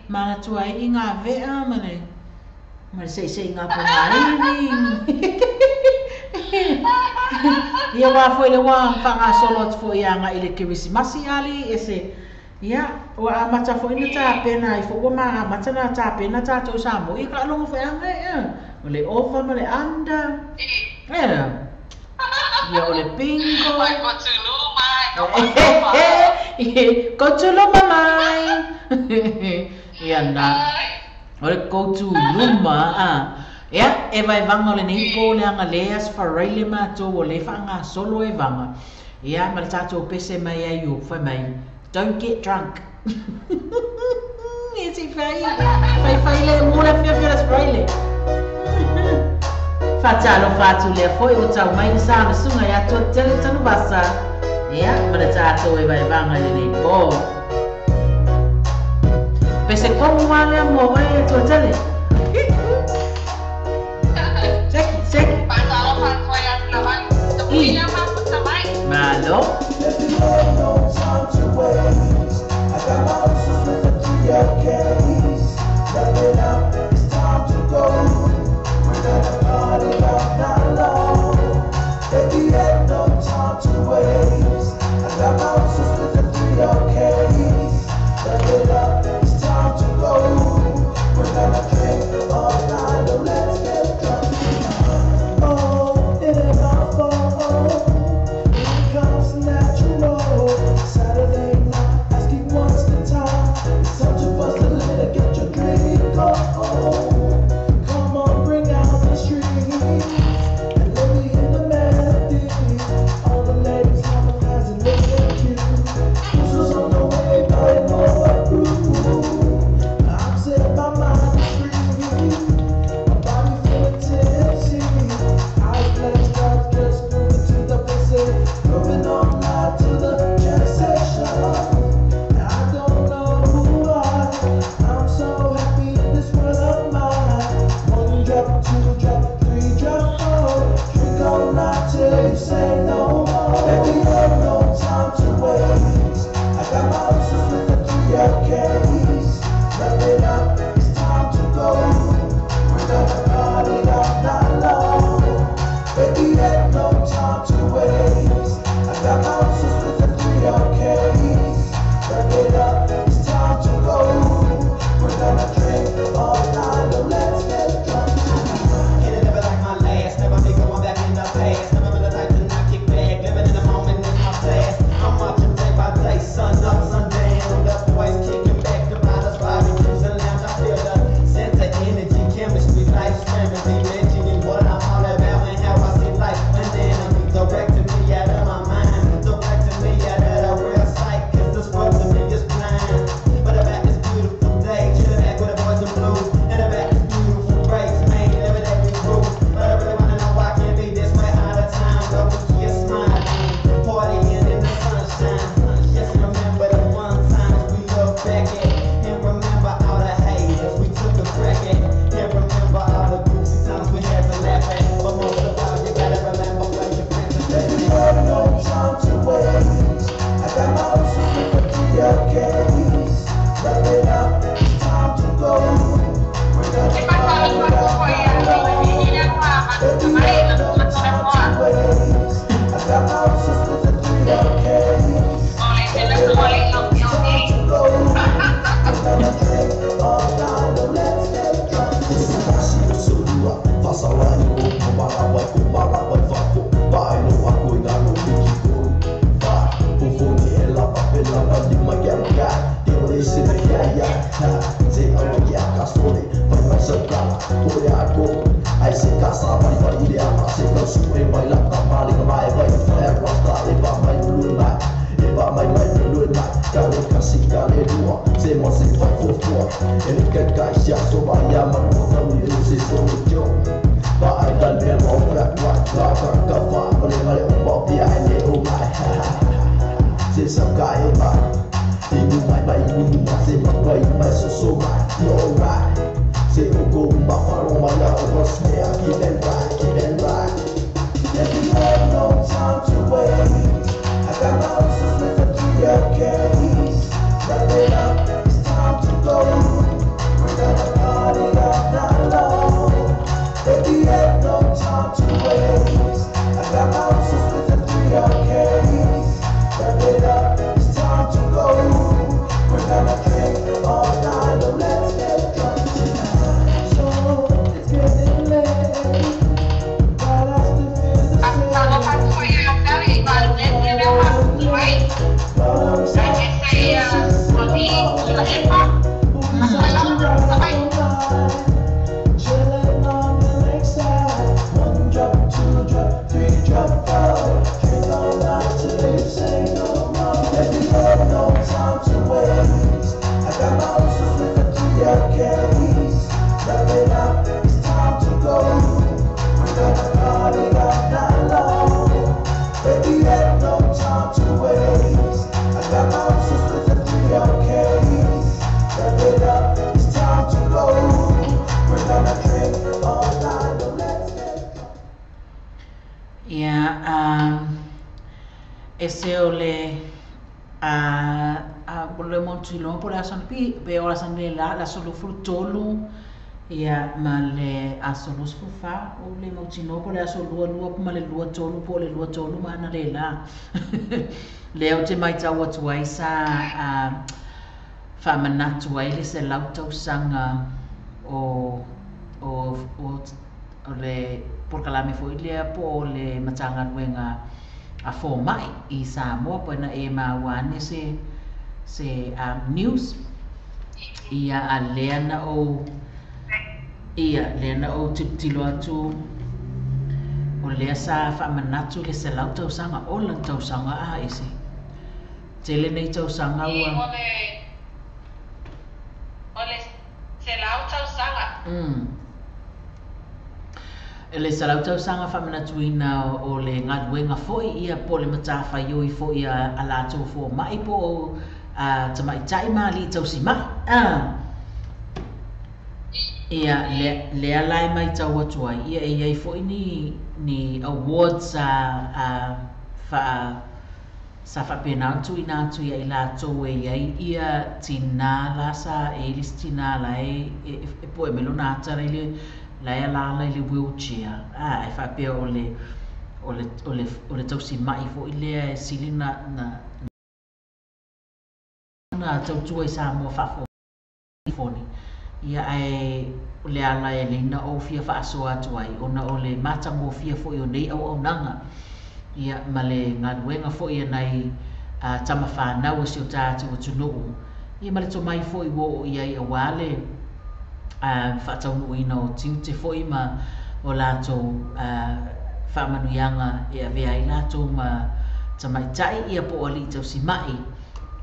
manatua i ngā vea ma le, ma le sei sei ngā pongaini. Ia wā foi le wā whanga solo atu foi anga i le kerisimasi ali ese. Ia, ua amata foi na tāpena i fo ua ma amata na tāpena tātou sa mo i ka longo foi anga e. O le over ma le under. Ia. Ia o le bingo. Mai ko tulu mai. Ko Ko tulu mai. Ia na. O le ko tulu ma. Ia, e vai vanga o le nei po le anga le as wharaile mātou o le whaanga solo e vanga. Ia, ma le tātou pese mai ai o whai mai. Don't get drunk. E si whai. Whai whai le, mō le whia whia le spraile. Faatalofa atu lea foi ua tau mai le sa o le susuga ia Tuatele Tanuvasa. Ia, ma le tatou evaevaga i lenei po. Pese komu lava lea mo oe e Tuatele. Seki, seki. Faatalofa atu ai ia Tulavai. Tapuia mafuta mai. Malo. Baby, ain't no time to waste. I got my options with the 3LKs. Wrap it up, it's time to go. We're gonna party all night long. Baby, ain't no time to waste. I got my options with the 3LKs. Wrap it up, it's time to go. We're gonna drink all night, oh, let's get drunk. Oh, it ain't my fault. It comes natural. Saturday night, asking what's the time. It's time to bust a lid, get your drink on. Come on, bring out the street and let me hear the melody. All the ladies harmonize and listen cute. Who's on the way, but more brew. I'm set my mind free. My body feeling tipsy. Eyes glazed up, just moving to the visit. Moving all night to the jam session. I don't know who I'm so happy in this world of mine. One drop, two drop, three drop, four. Drink all night till you say no more. Baby, ain't no time to waste. I got my options with the 3LKs. Wrap it up, it's time to go. We're gonna party all night long. Baby, ain't no time to waste. I got my options with the 3LKs. Wrap it up, it's time to go. We're gonna drink all night, oh, let's get drunk. Can it never like my last? Never be going back in the past. Never been the type to not kick back. Living in the moment is my task. I'm watching day by day, sun up, sun down. The boys kicking back, the bottles, barbecues and lounge. I feel the sense of energy, chemistry, life's remedy. Mentioning what I'm all about and how I see life. An enemy directing me out of my mind, directing me out of the real sight. 'Cause this world to me is blind. But about this beautiful day, chilling back with the boys in blues, and about this beautiful breaks, man. Every day we cruise, but I really wanna know why I can't be this way all the time. Though we keep smiling, partying in the sunshine. Just remember the fun times we look back at, and remember all the haters we took a crack at, and remember all the goofy times we had to laugh at. But most of all, you gotta remember where your friends are Baby, at. ain't no time to waste. I got my options with the 3LKs. Wrap it up, it's time to go. We're gonna E party faatalofa atu all foi night ia long. Vivilia ma mafuta Baby, mai ain't le no susuga time Tolemoa. to waste. I got my options with the 3LKs. O le Wrap tele it foi up, lau it's time iogi. to go. We're gonna drink all night, oh, let's get drunk. Baby, ain't no time to waste. I got my options with the 3LKs. Wrap it up, it's time to go. We're gonna party all night long. Baby, ain't no time to waste. I got my options with the 3LKs. Wrap it up, it's time to go. We're gonna drink all night, oh, let's get drunk tonight. So it's getting late, but I still feel the Faatalofa same. atu foi ia Tali i Palemene lea mafuta mai. But I'm Ai sad se ia to see Moni them all. Tuilaepa. We'll be Masalau such a mafuta ride mai. all night. Chilling on the lakeside. One drop, two drop, three drop, four. Drink all night till you say no more. Baby, ain't no time to waste. I got Ese o le a o le mautinoa po o le aso anapi pe o le aso analeila le aso 23 ia ma le aso 24 o le mautinoa po o le aso 22 ma le 23 po o le 23 ma analeila lea ou te matau atu ai sa faamanatu ai le 100 tausaga o o o o le polokalame foi lea po o le Matagaluega a Fomai i Samoa po na e maua ane se news ia a lea na ou ia lea na ou tilotilo atu o lea sa faamanatu le 100 tausaga ola le tausaga a ese tele nei tausaga I ua o le 100 tausaga. Le 100 tausaga faamanatuina o le galuega foi ia po o le matafaioi foi a latou fomai po o tamaita'i ma ali'i tausima'i ia lea la e matau atu ai ia e iai foi ni awards a faa sa faapena ona tuuina atu ia i latou e iai ia tinā la sa e i le isi tinā la e e po'e mai lona ata la i la e alaala i le wheelchair e faapea o le o le o le o le tausima'i foi lea e sili na tautua i Samoa faafofoni ia ae o le ala e lei na ou fia faasoa atu ai ona o le matagofie foi o nei auaunaga ia ma le galuega foi e nai tamafanau o si o tatou atunuu ia ma le tomai foi ua oo i ai auā le faataunuuina o tiute foi ma o latou faamanuiaga e avea ai latou ma tamaita'i ia po o ali'i tausima'i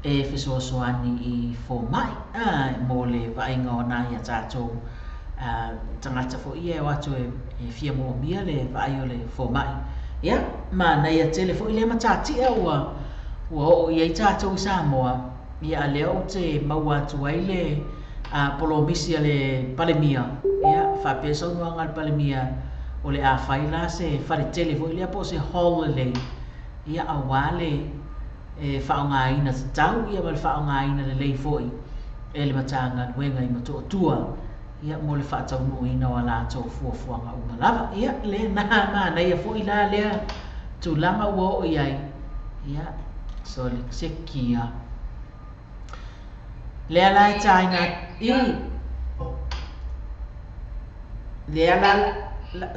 e fesoasoani i fomai mo le vaaiga o nai a tatou tagata foi ia e o atu e fia moomia le vaai o le fomai ia manaia tele foi lea matatia ua oo i ai tatou i Samoa ia a lea ou te maua atu ai le polomisi a le Palemia ia faapea saunoaga a le Palemia o le a fai la se faletele foi lea po o se hall lelei ia auā le e faaaogaina tatau ia ma le faaaogaina lelei foi e le Matagaluega i Motootua ia mo le faataunuuina o a latou fuafuaga uma lava ia lea na manaia foi la lea tulaga ua oo i ai ia soli sekia lea la e tāina i lea la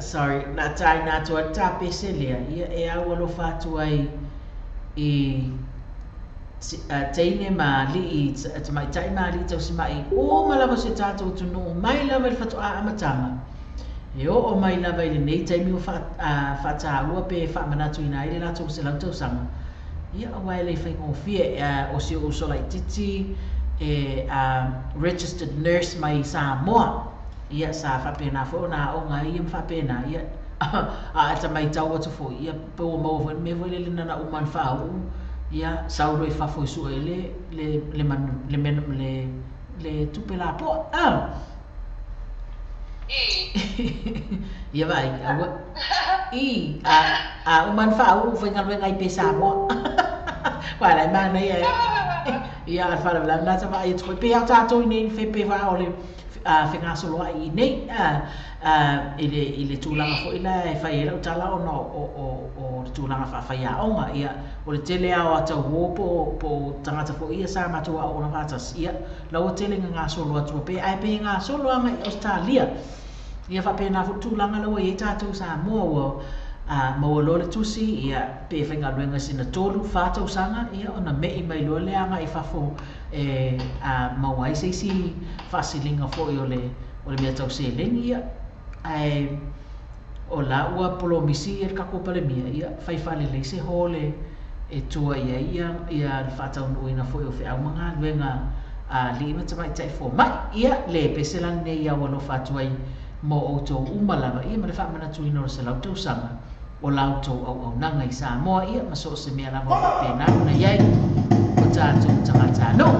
sorry la tāina atu ai le tapese lea ia e au alofa atu ai i teine ma ali'i tamaita'i ma ali'i tausima'i uma lava o si o tatou atunuu mai lava i le fato'a amataga e oo mai lava i lenei taimi ua faataua pe faamanatuina ai le latou 100 tausaga ia auā e le faigofie o si o'u uso laitiiti e registered nurse mai Samoa ia sa faapena foi ona aoga ai ia ma faapena ia a e ta matau atu foi ia pe ua maua foi le mea foi lele na na uma ona faauu ia sau loa i fafo e sue ai le le le manu le mea le tupe lapoa ia vaai aua i a uma ona faauu faigaluega ai pe Samoa Uaʻa la e manaia ia a le faalavelave lena ta vaai atu foi pe a o tatou i nei pe faa o le fegasoloai i nei i le tulaga foi la e fai ai lau tala ona o le tulaga faafaiaoga ia o le tele lava o ata uō po o tagata foi ia sa matou aooga faatasi ia laua tele ina gasolo atu pe ae pe gasolo agai i Ausetalia ia faapena foi le tulaga la ua i ai tatou i Samoa ua maua loa le tusi ia pe faigaluega sina 3, 4 tausaga ia ona me'i mai loa lea agai i fafo e maua ai se isi faasiliga foi o le mea tau seleni ia ae o la ua polomisi ia le tatou Palemia ia fai faalelei se hall e tua i ai ia le faataunuuina foi o feau ma galuega a alii ma tamaita'i fomai ia le pese la lenei au alofa atu ai mo outou uma lava ia ma le faamanatuina o le 100 tausaga o la outou auaunaga i Samoa ia ma so o se mea lava o faapena ona i ai o tatou tagatanuu.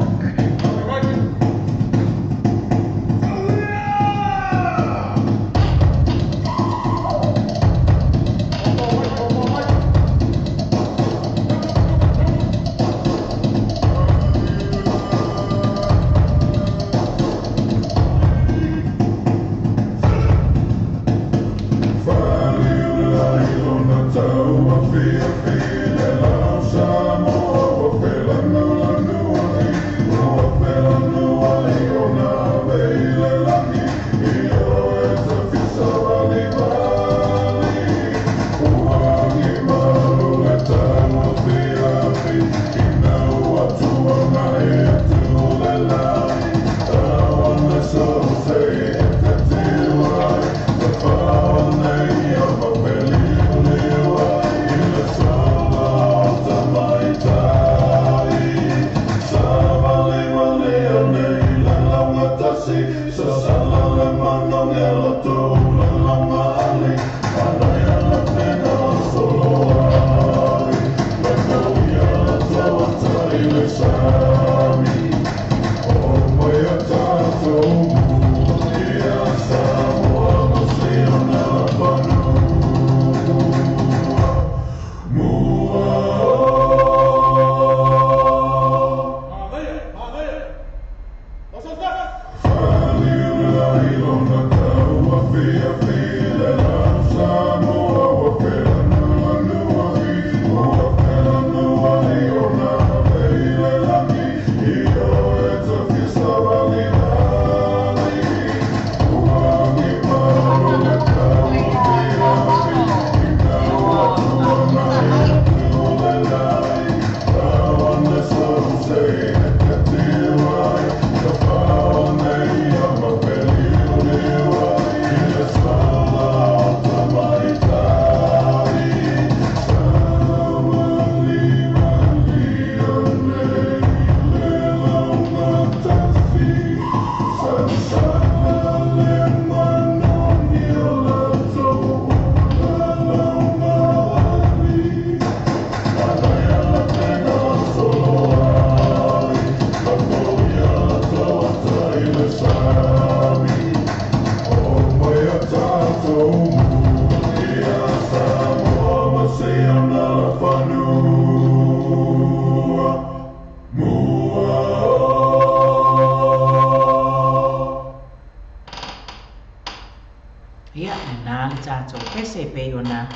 Ia, lena le tatou pese e pei ona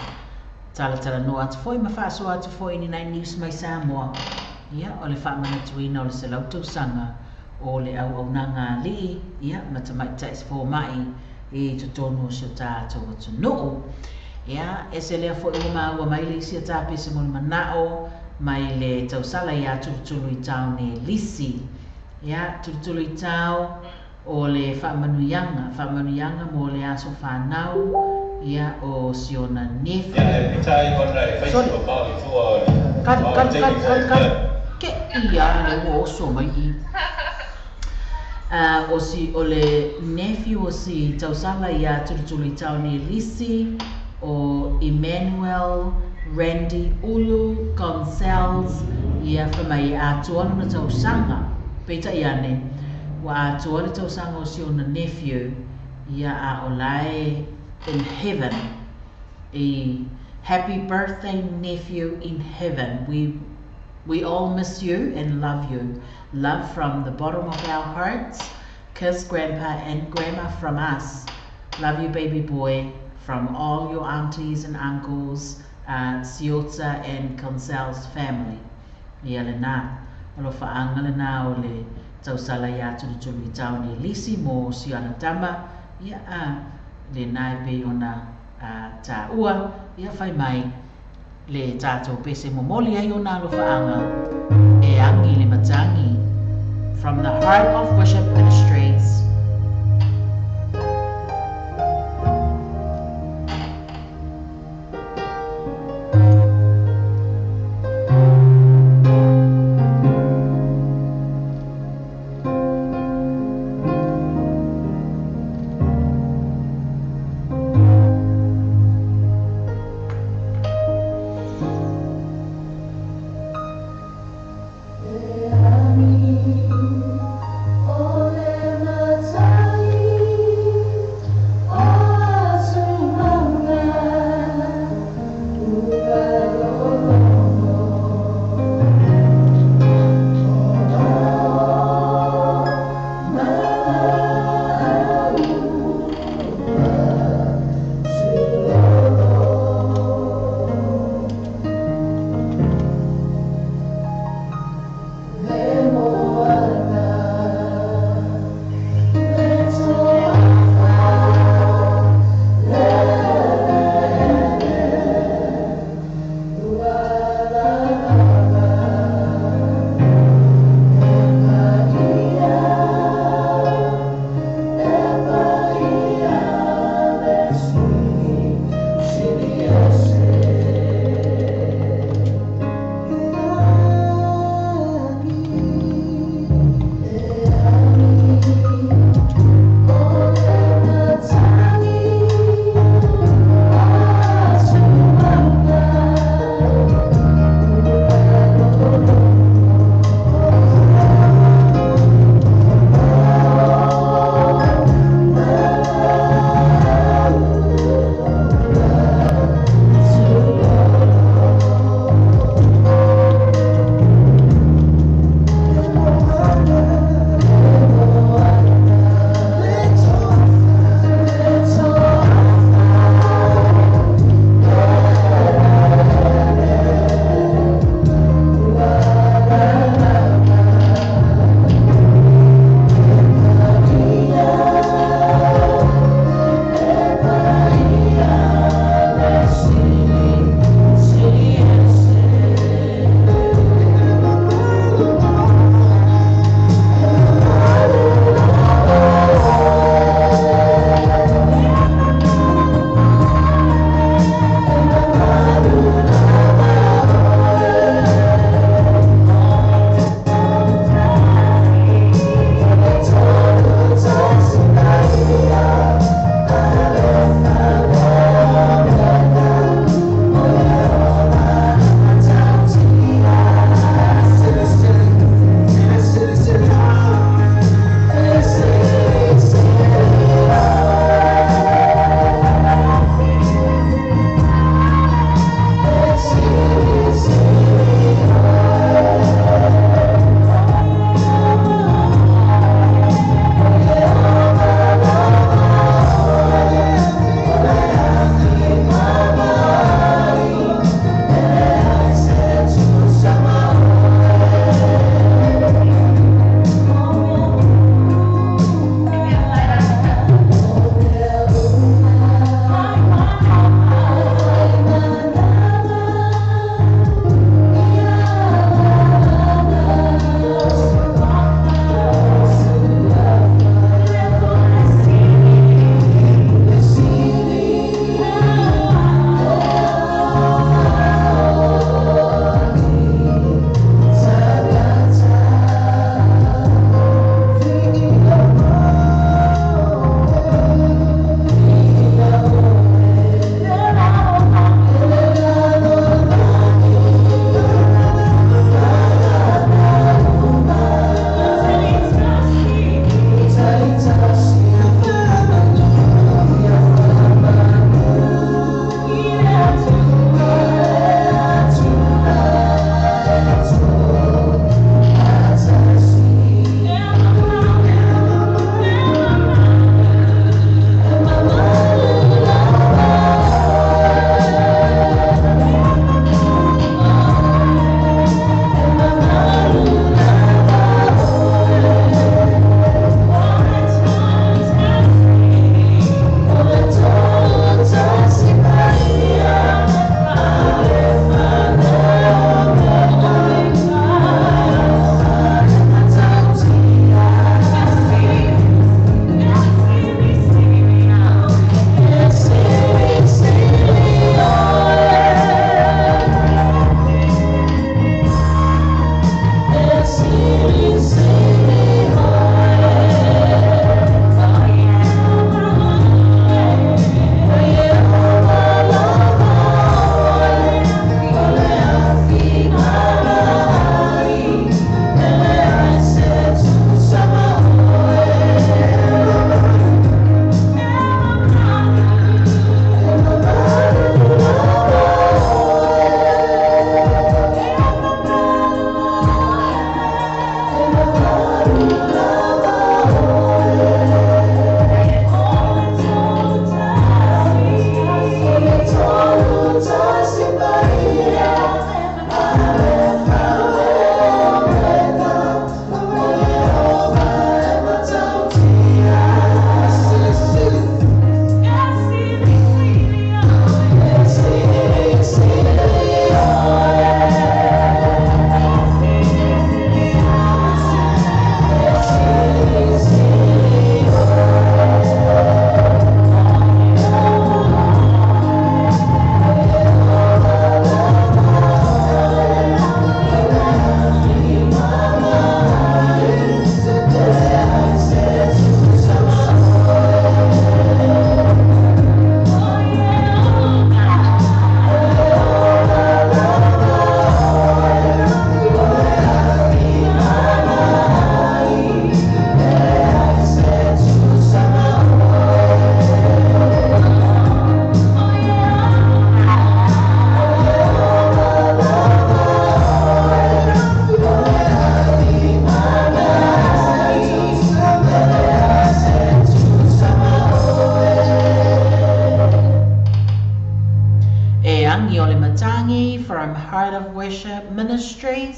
talatalanoa atu foi ma faasoa atu foi i ni nai news mai Samoa. Ia, o le faamanatuina o le 100 tausaga o le auaunaga a alii, ia, ma tamaitai foma'i i totonu o si o tatou atunuu. Ia, ese lea foi ua maua mai le isi a ta pese mo le manao mai le tausala iā Tulutuluitao Nelisi. Ia, Tulutuluitao, o le faamanuiaga, faamanuiaga mo le aso fanau, ia, o si ona nephew. Sorry. Kali, kali, kali, kali, kali. Ke ia le ua oso mai i. O si, o le nephew o si tausala iā Tulutuluitao Nelisi, o Emmanuel Randy Ulu Gonzales, ia fai mai e atoa lona tausaga. Peitai ane, ua atoa le tausaga o si ona nephew, ia a o la e in heaven. I happy birthday nephew in heaven. We all miss you and love you. Love from the bottom of our hearts. Kiss grandpa and grandma from us. Love you baby boy from all your aunties and uncles, Siota and Consal's family. Ia lena, alofaaga lena o le tausala iā Tulutuluitao Nelisi mo si ana tama, ia a lena e pei ona taua, ia fai mai le tatou pese momoli ai ona alofaaga e agi le matagi. From the Heart of Worship Ministries. E agi o le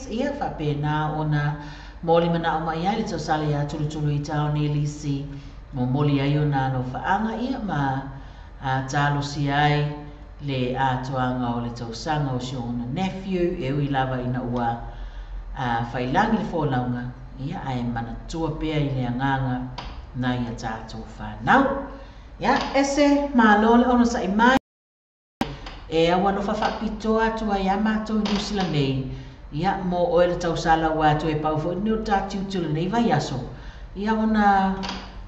Friends, ia faapena ona moli manao mai ai le tausala iā Tulutulu i taone lisi, momoli ai ona alofaaga ia ma talosia ai le atoaga o le tausaga o si ona nephew, e ui lava ina ua failagi le folauga, ia ae manatua pea i le agaga nai a tatou fanau. Ia, ese malo le onosa'i mai. E aualofa faapitoa atu ai iā matou i Niu Sila nei, ia, mo oe le tausala ua atu e pau foi lenei o le ta tiute o lenei vaiaso, ia ona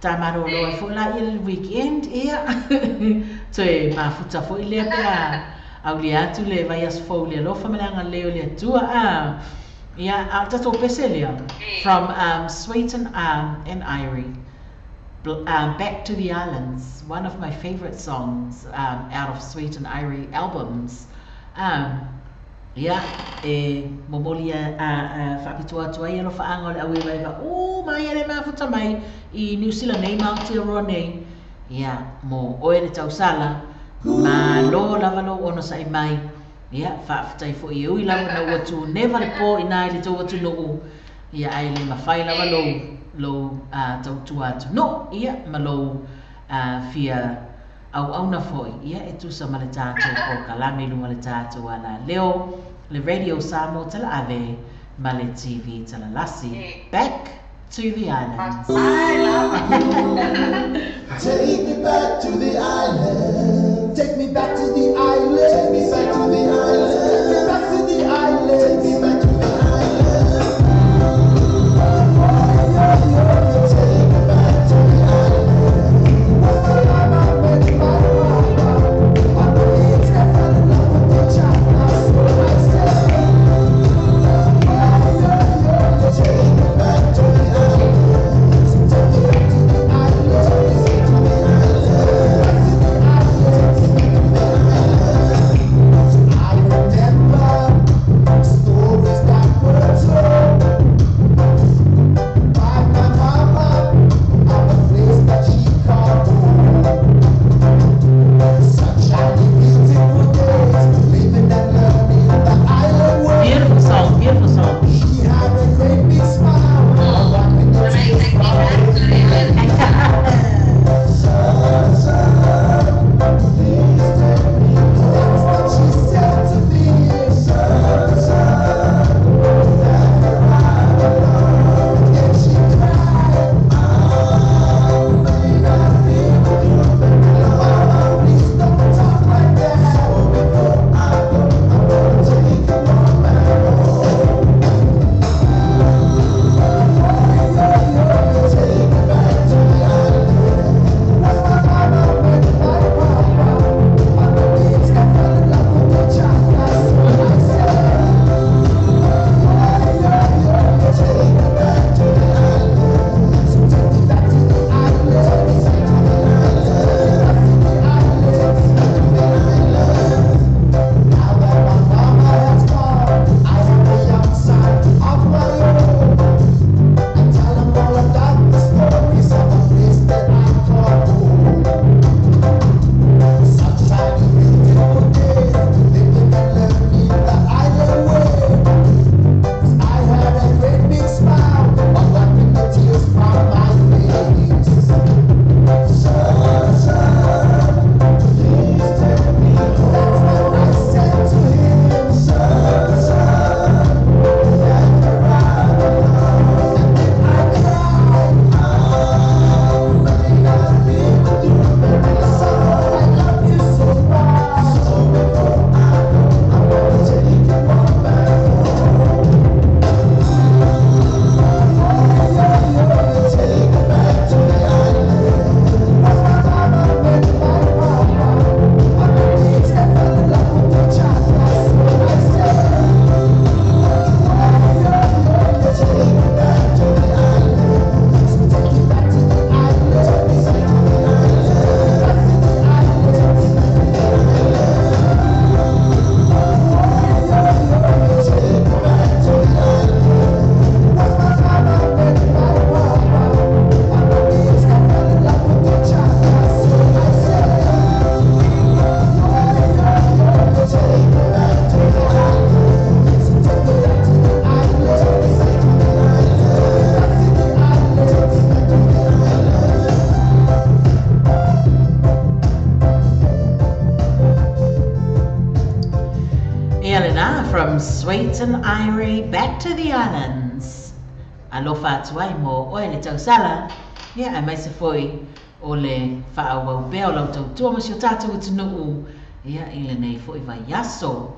ta malolo ai foi laia i le weekend, ia, toe mafuta foi lea pe a aulia atu le vaiaso fou i le alofa ma le agalelei o le Atua. A, ia, a o le tatou pese lea, from Sweet and, and Irie, Back to the Islands, one of my favourite songs out of Sweet and Irie albums. Ia, e momoli faapitoa atu ai alofaaga o le auivaeva uma ia le mafuta mai i Niu Sila nei ma Aotearoa nei. Ia, mo oe le tausala, malo lava lou onosa'i mai. Ia, faafetai foi e ui lava ina ua tuneva le pō inā i le tou atunuu, ia ae le mafai lava lou lou tautua atunuu, ia, ma lou fia auauna foi, ia, e tusa ma le tatou polokalame i luga o le tatou alaleo, le Radio Samoa Talaave ma le TV Talalasi. Back to the Islands. Take me back to the island. Take me back to the island. Take me back to the island. Take me back to the island. Take me back to the island. Take me back to the island. Was the time I met my mama. On the beach, I fell in love with the child. So I said, take me back to the islands. Take me back to the islands. Take me to the islands. To the islands. To the islands. I remember stories. Sweets and Irie back to the islands. Alofa atu ai mo oe le tausala. Ia, aemaise foi o le faaauau pea o lau tautua ma si o tatou atunuu, ia, i lenei foi vaiaso.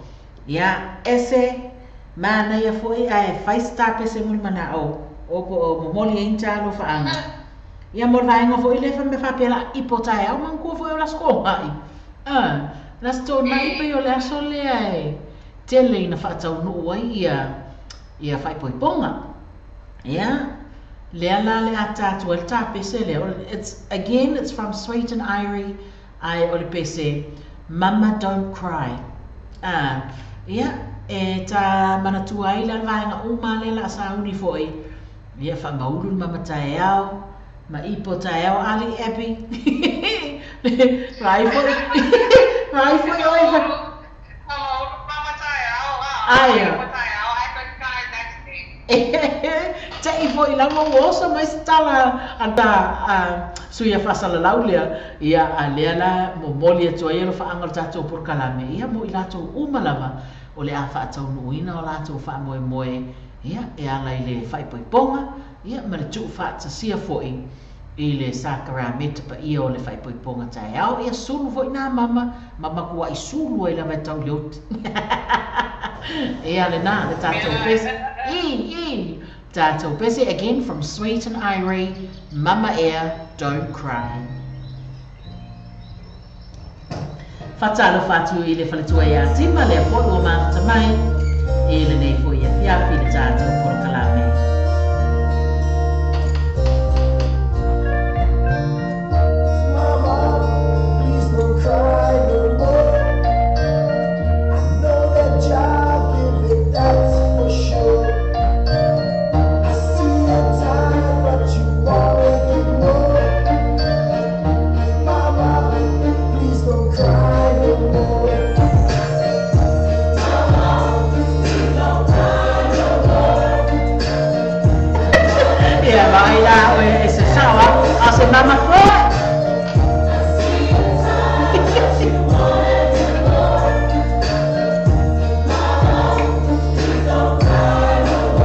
Ia, ese manaia foi ae fai se tapese mo le manao o po o momoli ai ni talofaaga. Ia, mo le vaega foi lea fai mea faapea la ipo taeao manatua foi o le Aso Toonai. A, le Aso Toonai pei o le aso lea e tele ina faataunuu ai ia ia faaipoipoga. Ia, lea la le ata atu ai le tapese lea. It's, again, it's from Sweet and Irie, ae o le pese, Mama Don't Cry. A, ia, e ta manatua ai la le vaega uma lea la a sauni foi. Ia, faamaulu le mama taeao, ma ipo taeao, Ali Abby. Vaai foi, vaai foi oe. Faamaulu mama taeao, a, Aia. ipo taeao, ai koe kai next week. Te i foi lava ua oso mai se tala a ta a sui a faasalalau lea, ia a lea la momoli atu ai alofaaga o le tatou polokalame, ia mo i latou uma lava o le a faataunuuina o latou faamoemoe, ia e ala i le faaipoipoga, ia ma le tuufaatasia foi i le sakarameta paia o le faaipoipoga taeao. Ia sulu foi nā mama, ma matuai sulu ai lava e tau le oti. Ia lenā le tatou pese. I, i, tatou pese again from Sweet and Irie, Mama Air, Don't Cry. Faatalofa atu i le faletua ia Tima, lea foi ua mafuta mai i lenei foi afiafi i le tatou polokalame. Mama, please don't cry no more. I know that Jah give it, that's for sure. I see you're tired, but you wanna get more. Mama, please don't cry no more. Ia, vaai la oe e se sao a, a o se mama foi.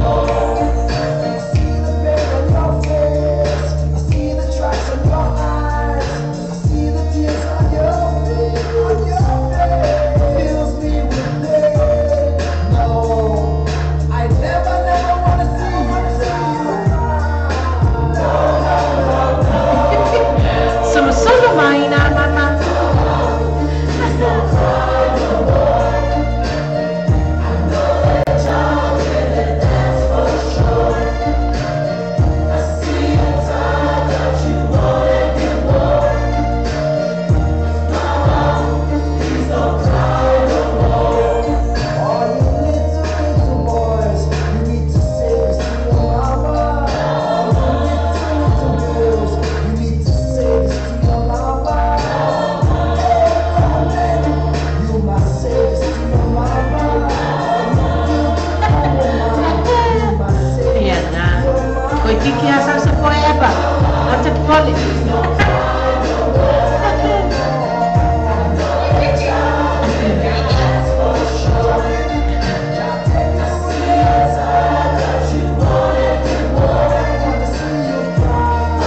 I see the pain on your face. I see the tracks on your eyes. I see the tears on your face. On your face. Fills me with pain. No, I never, never wanna see you cry. No, no, no, no. Sulusulu mai nā mama. Please don't cry no more. I know that Jah did it, that's for sure. I see you're tired, but you wanna get more. Mama, please don't cry no more. All you little, little boys, you need to say this to your mama. All you little, little girls, you need to say this to your mama. Hey, grown men, you must say this to your mama. All you beautiful women, you must say Ia this nā. to your mama. Koe kiki a sau se poe epa. A te poli.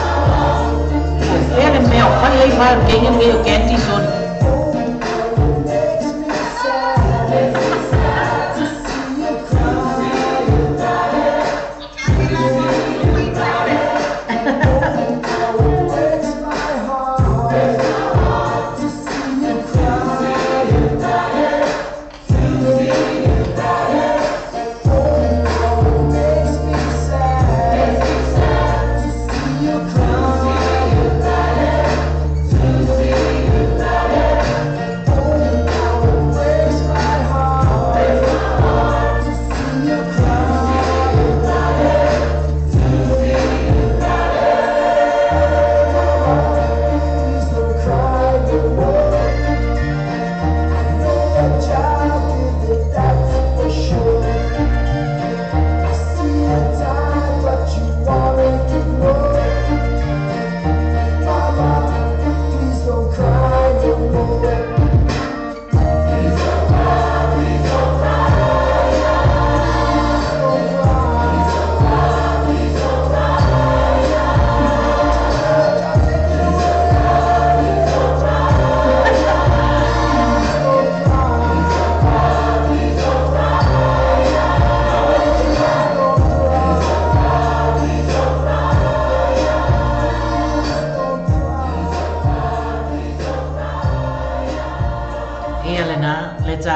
O fea le mea o fai ai vai o kengen ngei o candy soli. Makes me sad to see you cry. Oh, it breaks my heart to see you cry. Oh, it makes me sad to see you cry.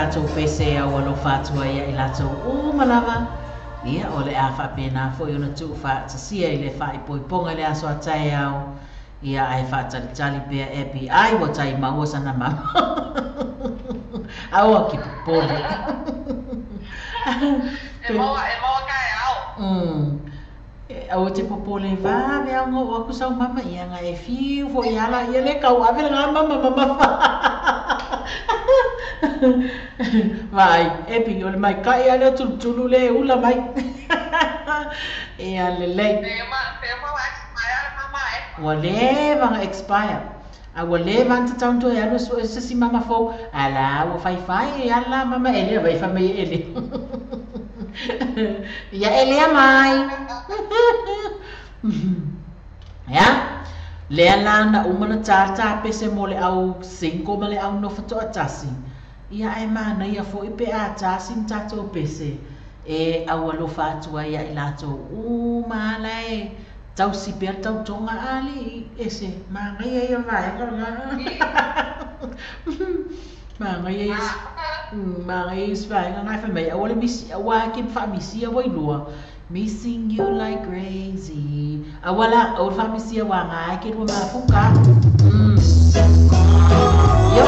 tatou pese au alofa atu ai ia i latou uma lava. Ia, o le a faapena foi ona tuufaatasia i le faaipoipoga i le aso a taeao. Ia, ae faatalitali pea Abby, ai ua tai maua sana mama. Aua ki popole. E maua, e maua taeao. Aua te popole vave au ngō aku sau mama ia nga e fiu fo i ala ia le kau ave le ngā mama mama. Vai, Abby, o le mai kai ale o tulutulu le ula mai. Ia lelei. Pe uma, pe uma wa expire le mama e. Ua leva na expire. A ua leva na tatau ona toe alu e sue se isi mama fou. Ala ua faifai e ala mama Ele vai fai mai e Ele. Ia Ele mai. Ia, lea la na uma na tātā pese mo le au single ma le au nofo toatasi. Ia ae manaia foi pe a tasi ma tatou pese e au alofa atu ai ia i latou uma ala e tausi pea le tautoga alii ese manaia ia vaega lena. Manaia ia manaia ia si vaega lena e fai mai aua le misi aua ke faamisia ua ilua. Missing you like crazy. Aua la, aua le faamisia ua aga ai ke lua mafuka. Yo.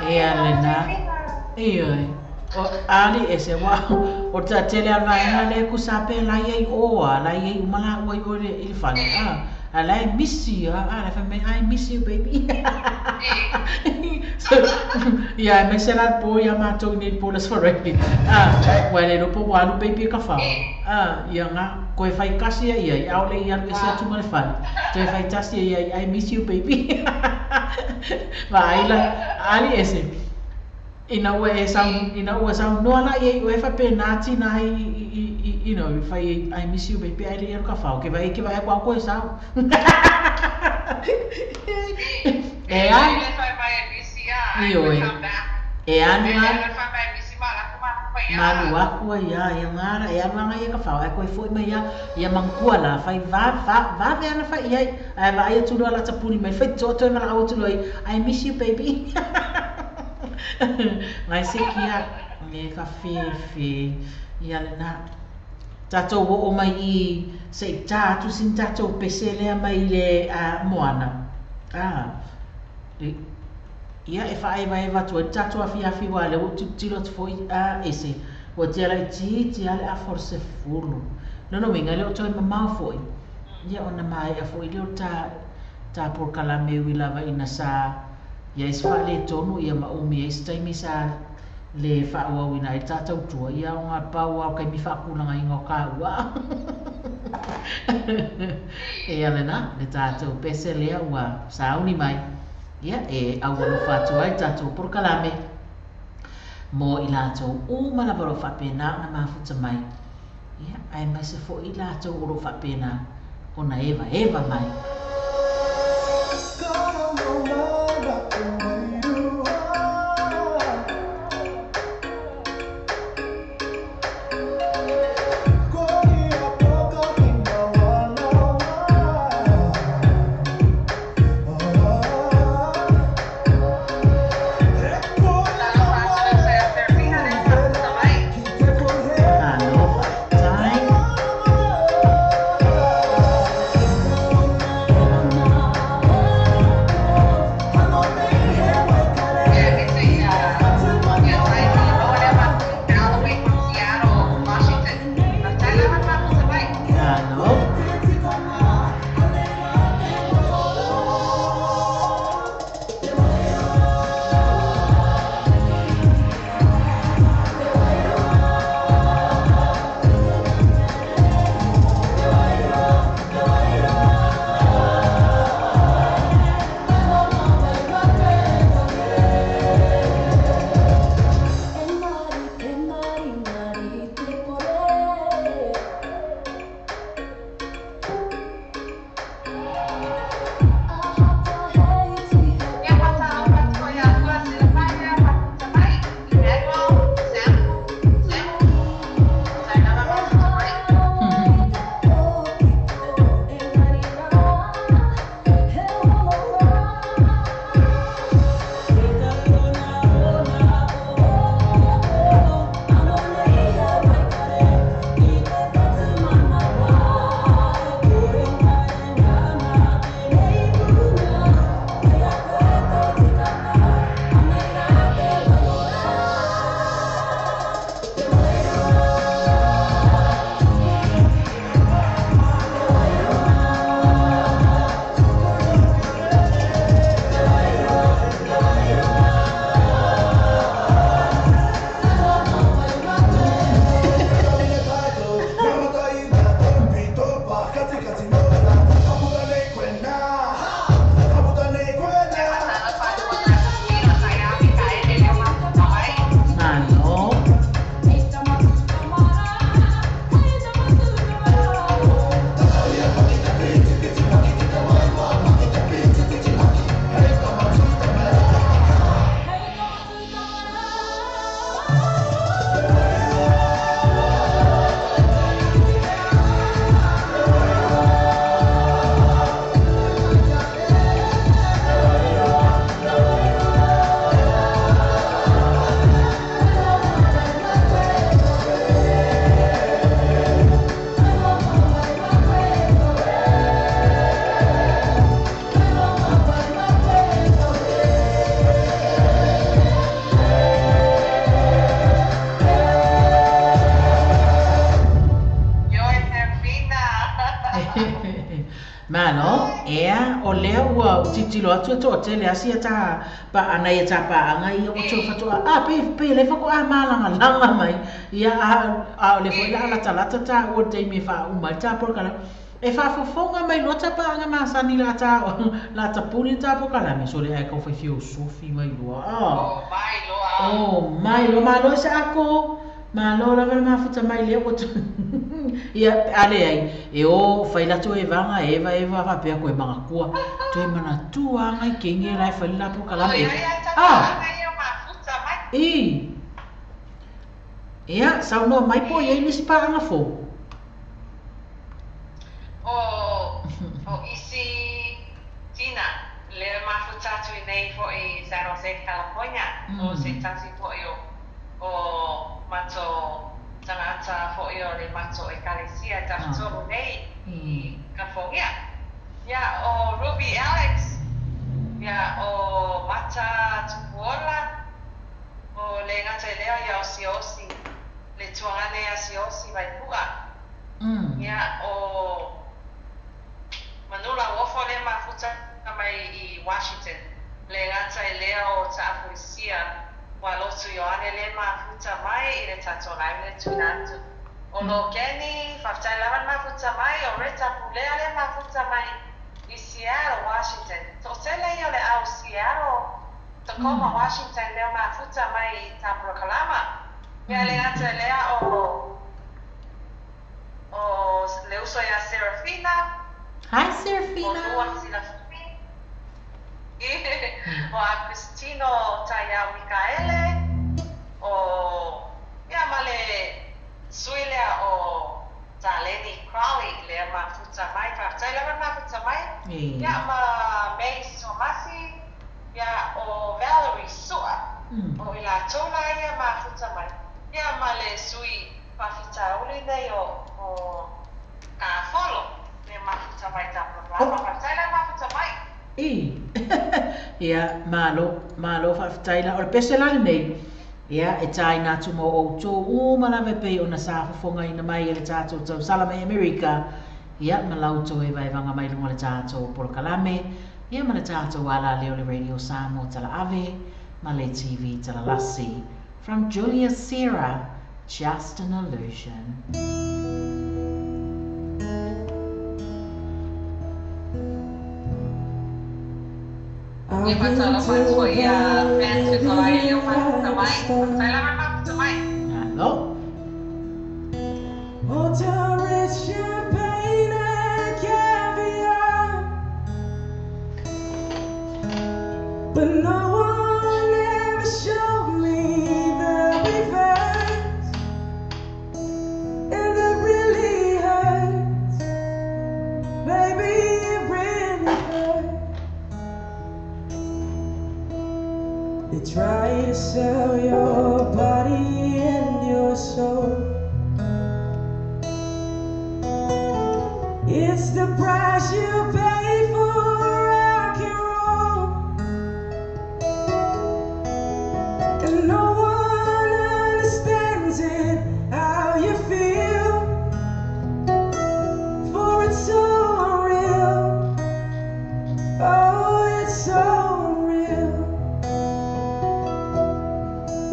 Ia lena. Ioe. O ali ese wa o ta tele a vaega le ku sa pe la iai oa la iai uma la ua i o le i le fale a a la e misi a a la fa me I miss you baby. So ia me se la po ia matou nei po la sforei a ua le lo po ua alu baby e ka fao a ia nga koe fai kasi ia ia ao le ia alu ese atu ma le fale toe fai tasi ia ia I miss you baby. Va ai la ali ese ina ua e sau ina ua saunoa la i ai oe faapena tina i i i you know fai I miss you baby ai le ia ka fao ke vai ke vai aku au koe sau e a ioe e alu a malu aku ai ia ia ngara e alu anga ia ka fao ai koe foi mai ia ia mangkua la fai va va va ve ana fai ai ai va ai tu la tapuni mai fai to to ma au tu I miss you baby. Ngai se kia me ka fefe ia lena tatou oo mai i se i tā atu sin tatou pese lea mai le a moana a ia e whaewaewa atu ai tatou afiafi wa le ua tilotilo atu foi a ese ua tia laitiiti a le afa o le sefulu lona uiga e le o toe mamao foi ia ona maea foi lea o ta ta polokalame ui lava ina sa ia ai se faaletonu ia ma umi ai se taimi sa le faaauauina ai le tatou tua ia o ngā pau a o kaimi faatulagaina o kāua. E ala na le tatou pese lea ua sauni mai ia e aualofa atu ai tatou polokalame mo i latou uma lava o lo o faapena ona mafuta mai ia aemaise foi i latou o lo o faapena ona evaeva mai. Alofa time. O lea ua tilotilo atu e toatele asia ta paana ia ta paaga ia ua toe faatoa a pe le faatoa malagalaga mai ia a o le foi la latalata taua le taimi e faauma ai le ta polokalame e faafofoga mai loa ta paaga masani la ta la tapuni ta polokalame sole ae tau fai mai loa o mai loa malo e saako malo lava le mafuta mai lea ua ia ale ai e o fai latou e vaga eva eva faapea koe magatua toe manatua aga i kege la e fai le la polokalame i ia saunoa mai po i ai nisi paaga fou o isi tina le mafuta atu i nei fo'i San Jose, California o se tasi fo'i o matou tagata fo'i o le matou ekalesia tafatolu nei i California. Ia o Ruby Alex, ia o Mata Tupuola, o le gata i lea ia o Siosi, le tuagane ia Siosi Vaipua. Ia o Manula Uofo le mafuta mai i Washington, le gata i lea o Taafuisia ua lotu Ioane le mafuta mai i le tatou live le tuuina atu. O lo Kenny, faafetai lava le mafuta mai, o Reta Pulea le mafuta mai i Seattle, Washington. Toatele ia o le au Seattle, Tacoma, Washington lea mafuta mai i Tapolokalama. Ia le gata i lea o le uso ia Serafina. Hi Serafina. O Lua Silafumi. O a Cristino Taiau Mikaele. O ia ma le sui lea o Taleni Crowley lea mafuta mai. Faafetai lava le mafuta mai. Ia ma May Somasi. Ia o Valerie Sua. O i latou la ia mafuta mai. Ia ma le sui faafitauli nei o Kafolo le mafuta mai tapolokalama. Faafetai la mafuta mai. I ia malo malo faafetai la o le pese la lenei ia e taina atu mo outou uma lava e pei ona sa fofogaina mai e le tatou tausala mai Amerika ia ma la outou e vaevaga mai luga le tatou polokalame ia ma le tatou ala lea o le Radio Samoa Talaave ma le TV Talalasi. From Julia Sarah, Just an Illusion. Ia faatalofa atu ia Francis o ai leo mafuta mai. Faafetai lava le mafuta mai. Alo. Ultra rich champagne and caviar, but no one ever showed me the reverse, and that really hurts. Baby, it really hurts. They try to sell your body and your soul. It's the price you pay for rock and roll, and no one understands it, how you feel, for it's so unreal. Oh, it's so unreal.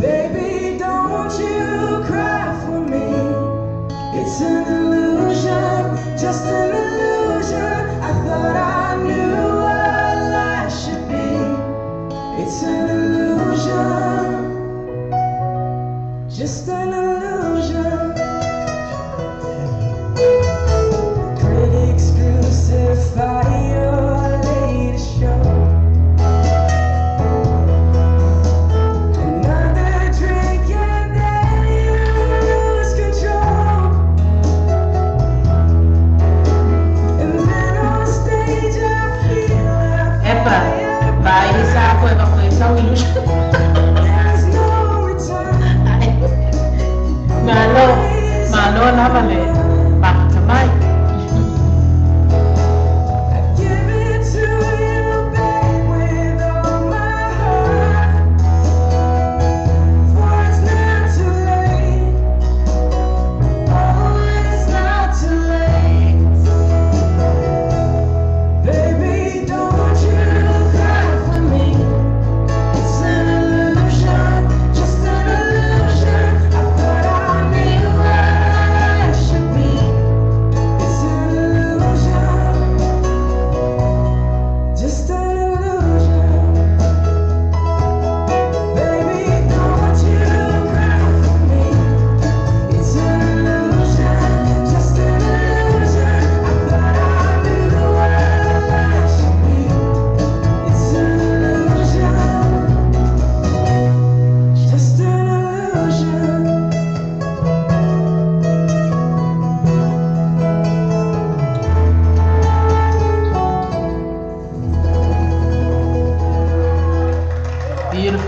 Baby, don't you cry for me. It's an illusion, just an illusion. I thought I knew what life should be. It's an illusion, just an illusion. Critics crucify your latest show. Another drink and then you lose control.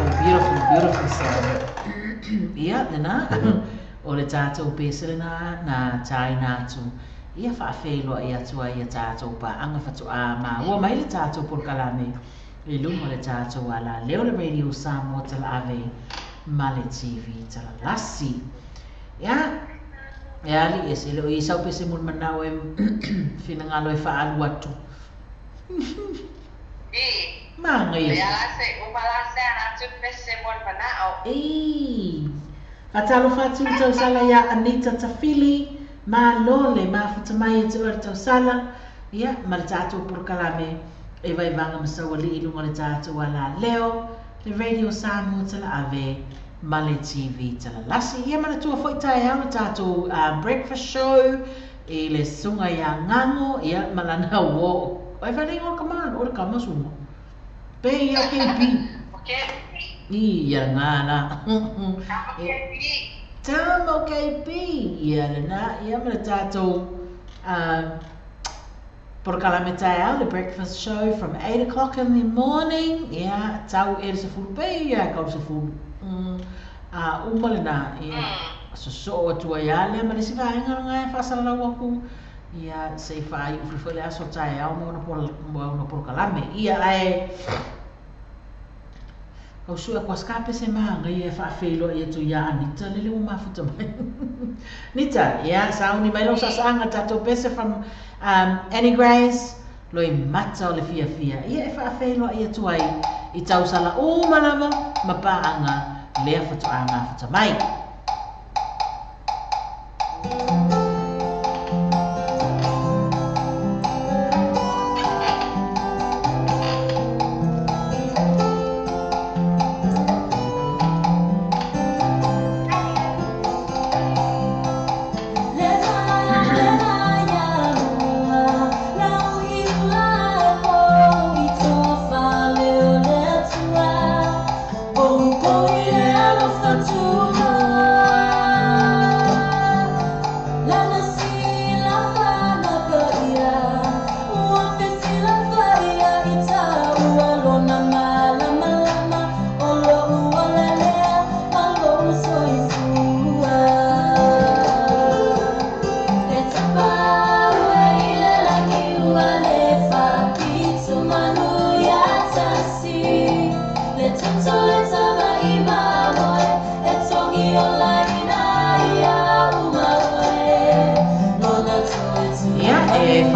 Beautiful, beautiful song. Ia, lena, o le tātou pese lena na tāina atu. Ia whaawheloa i atua ia tātou pāanga whatoa mā. Ua mai le tātou porokalame. I lunga le tātou ala leo le Radio Samoa tala ave ma le TV tala lasi. Ia, e ali e se leo i sau pese mul manao e whinangalo e whaalu atu. Manga ia. Ia se umalase atu pese mul manao. E. Fatalo fatu tausala ia Anita Tafili. Ma lole, ma futamai e te ora tausala. Ia, ma le tātou porokalame. E vai vanga masaua li ilunga le tātou ala leo. Le Radio Samoa tala ave. Ma le TV tala lasi. Ia mana tua foi tae au le tātou breakfast show. E le sunga ia ngango. Ia malana wo. Ai whare ingoa kamana, ora kama sunga. Pe ia KP. Ia ngā la. Tamo KP. Ia lena, ia mana tātou porokalame tae au, the breakfast show from 8 o'clock in the morning. Ia, tau e se fulu pe, ia kau se fulu. Uma lena, ia, so atua ia lea, ma le si vaenga ngā e whasala waku. Ia, se whai ufri le aso tae au, mo ona porokalame. Ia, ae, kau sua kua skape se maanga ia whaawhelo ia tu ia Anita, lele o mafuta mai. Nita, ia, sauni mai lau sasanga tātou pese from Annie Grace, loi mata o le fia fia. Ia e whaawhelo ia tu ai, i tausala o malama, mapaanga, lea whatoanga whata mai.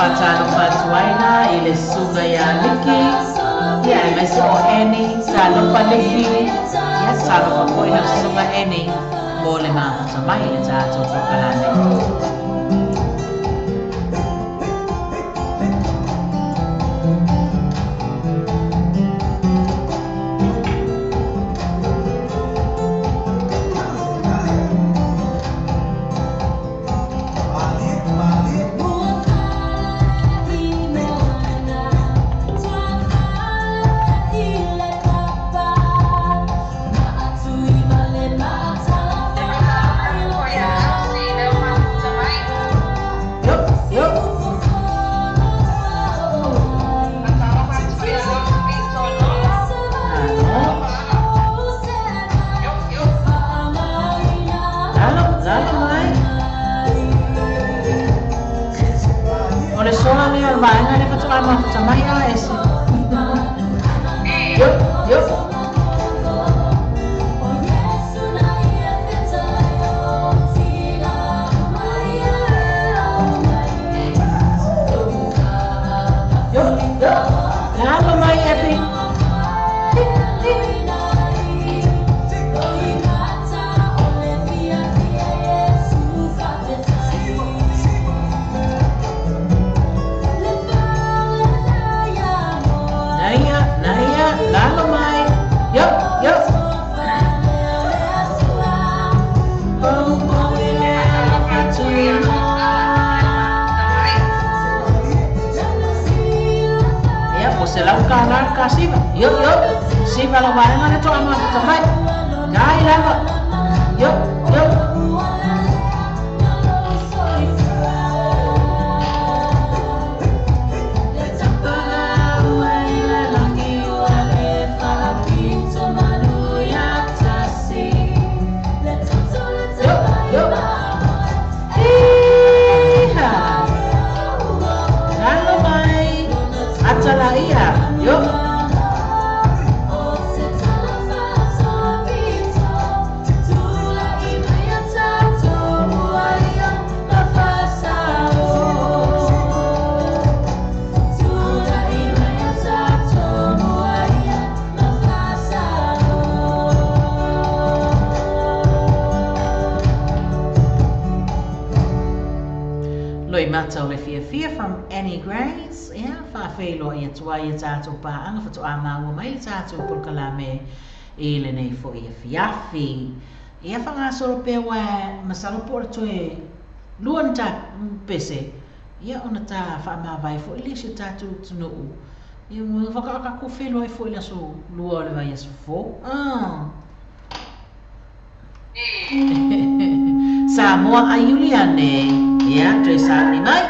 Fatalo fatuaina i le suga ia Liki. Ia e maise o Annie, talofa Liki. Ia talofa foi na suga Annie. Mo le mafuta mai le tātou porokalame. Mata o le Fiafia from Annie Grace. Ia, faafeiloai atu ai ia tatou paaga faatoa maua mai le tatou polokalame i lenei foi afiafi. Ia faagasolo pea ua masalo po o le toe lua ni ta pese, ia ona ta faamavae foi lea i si o tatou atunuu. Ia faatoa tatou feiloai foi i le aso lua o le vaiaso fou. Samoa ai Iuliane. Ia, toe sauni mai.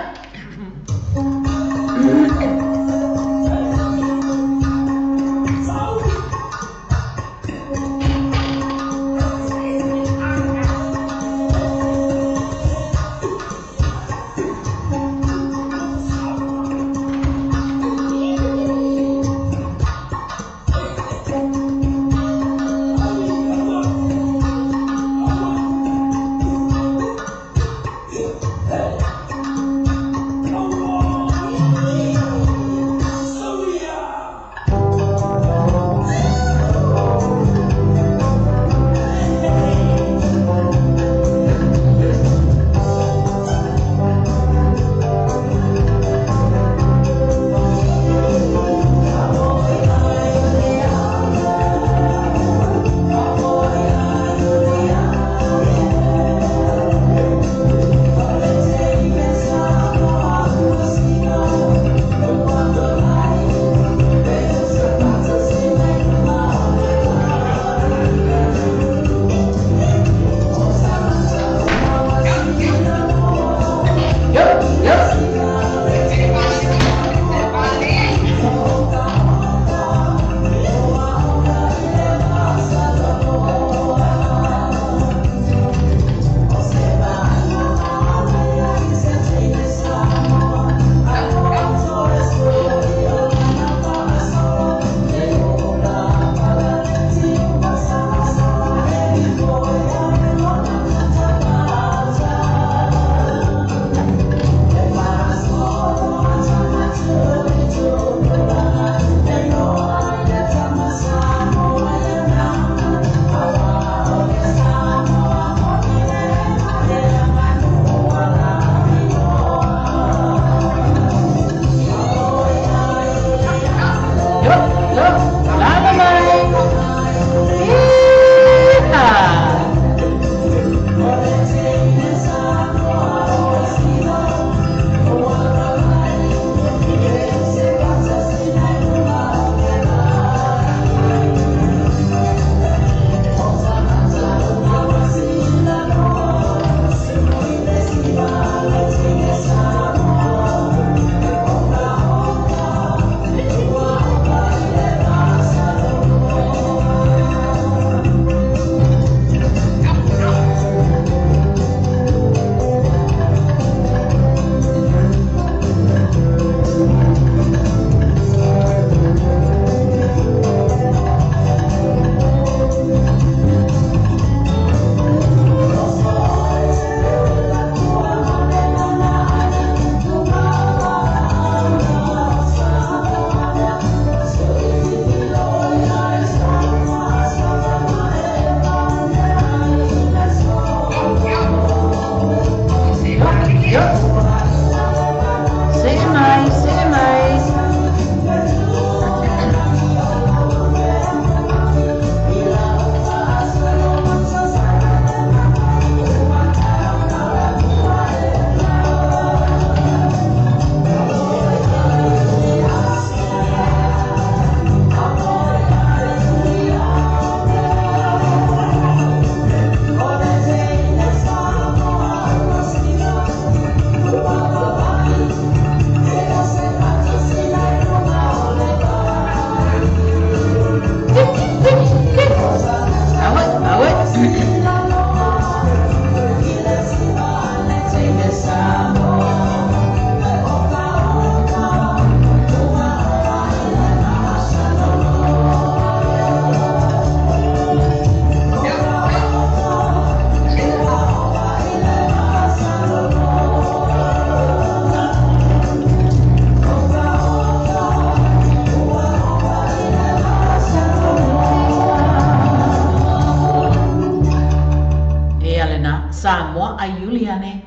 Samoa ai Iuliane.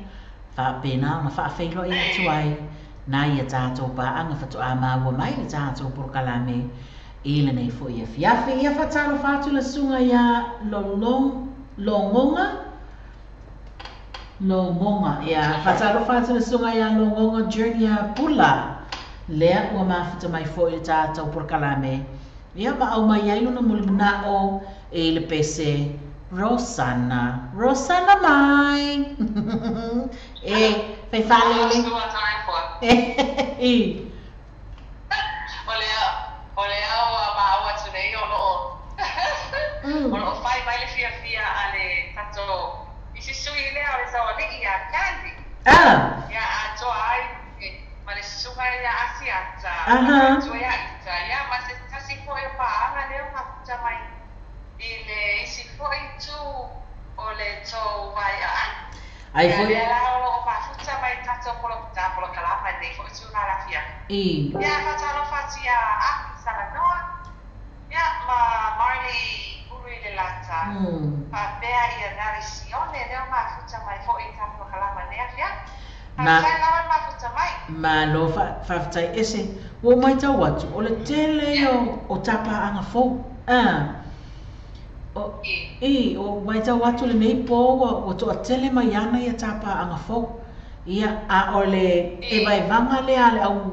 Faapena ona faafeiloai atu ai nai a tatou paaga faatoa maua mai le tatou polokalame i lenei foi afiafi. Ia faatalofa atu le susuga ia Lolong, Logoga, Logoga, ia faatalofa atu le susuga ia Logoga Junior Pula, lea ua mafuta mai foi le tatou polokalame, ia ma aumai ai lona mulimana'o i le pese Rosanna. Rosanna mai. E, fai faalele. I. O le ao a maua atu nei o loo o loo fai mai le fiafia a le tatou isi sui lea o le saualii ia Candy. Ah. Ia atoa ai ma le susuga ia Asiata. Aha. Atoa ia Ita. Ia ma se tasi foi o paaga lea o mafuta mai i le isi foi itu o le tou vaiaai. Ai Ia foi. lea la o loo mafuta mai tatou polokalama nei foi tulaga lafia. I. Ia faatalofa atu ia Afi Salanoa. Ia ma Marley Ulu i le lata. Faapea ia Nari Sione lea o mafuta mai foi i ta polokalama nei afia. Ma Faafetai lava le mafuta mai. Malo faafetai ese. Ua matau atu o le tele ia o tapaaga fou. Ah. O, i, o matau atu lenei po ua toatele mai ana ia tapaaga fou. Ia, a o le e vaevaga lea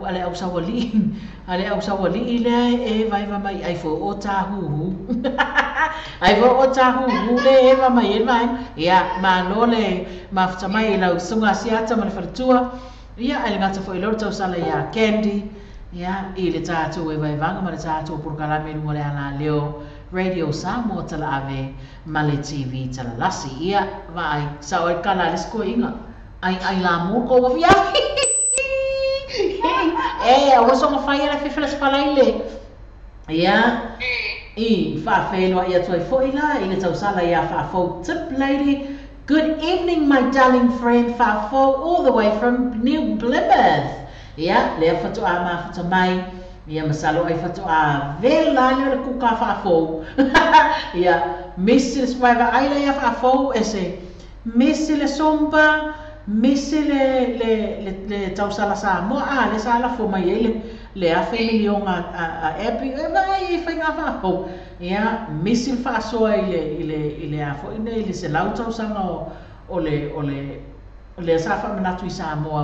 a le ausaualii, a le ausaualii lea e vaeva mai ai foi o tāhuhu. Ai foi o tāhuhu le e eva mai e le vaega. Ia, malo le mafuta mai i lau susuga Asiata ma le faletua. Ia, ai le gata foi i lea o le tausala ia Candy. Ia, i le tatou e vaevaga ma le tatou polokalame i luga o le alaleo Radio Samoa Talaave ma le TV Talalasi. Ia, vaai, sao ai kala a le sikoiga. Ai ai la mo ko wa fiafi. E, aua soga fai ala fefe la sefalaile. Ia, i, faafeiloai atu ai foi la i le tausala ia Faafou Tip Lady. Good evening, my darling friend Faafou, all the way from New Plymouth. Ia, lea faatoa mafuta mai. Ia, masalo ai faatoa vela lea o le kuka faafou. Ia, misi le vaevaai la ia Faafou ese. Misi le sompa, misi le le tausala Samoa a le sa lafo mai ai le 1,000 miliona a Abby e vaai i faiga faafou. Ia, misi le faasoa i le i le i le a foi nei le 100 tausaga o le o le lea sa faamanatu i Samoa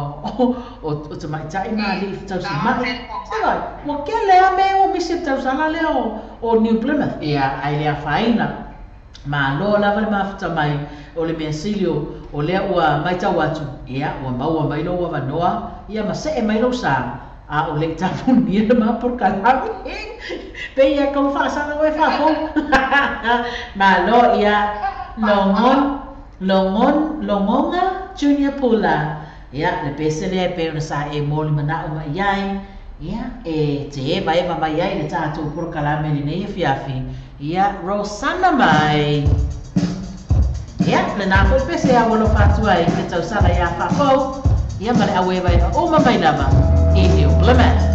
o tamaitai ma alii tausima'i. Ioe, ua kele lava mea ua misi le tausala lea o New Plymouth. Ia, ae le afaina. Malo lava le mafuta mai o le mea sili o lea ua matau atu, ia, ua maua mai lou avanoa, ia ma see mai lou sa, a o le i tapunia le ma polokalame. Pei ia kau faasala oe faafou. Malo, ia, Longon, Longon, Longonga Junior Pula. Ia, le pese lea e pei ona sa e moli mana'o mai ai, ia, e te evaeva mai ai le tatou polokalame lenei afiafi. Ia, Rosanna mai. Ia, lena foi pese e aualofa atu ai i le tausala ia Faafou, ia ma le auevaeva uma mai lava i New Plymouth.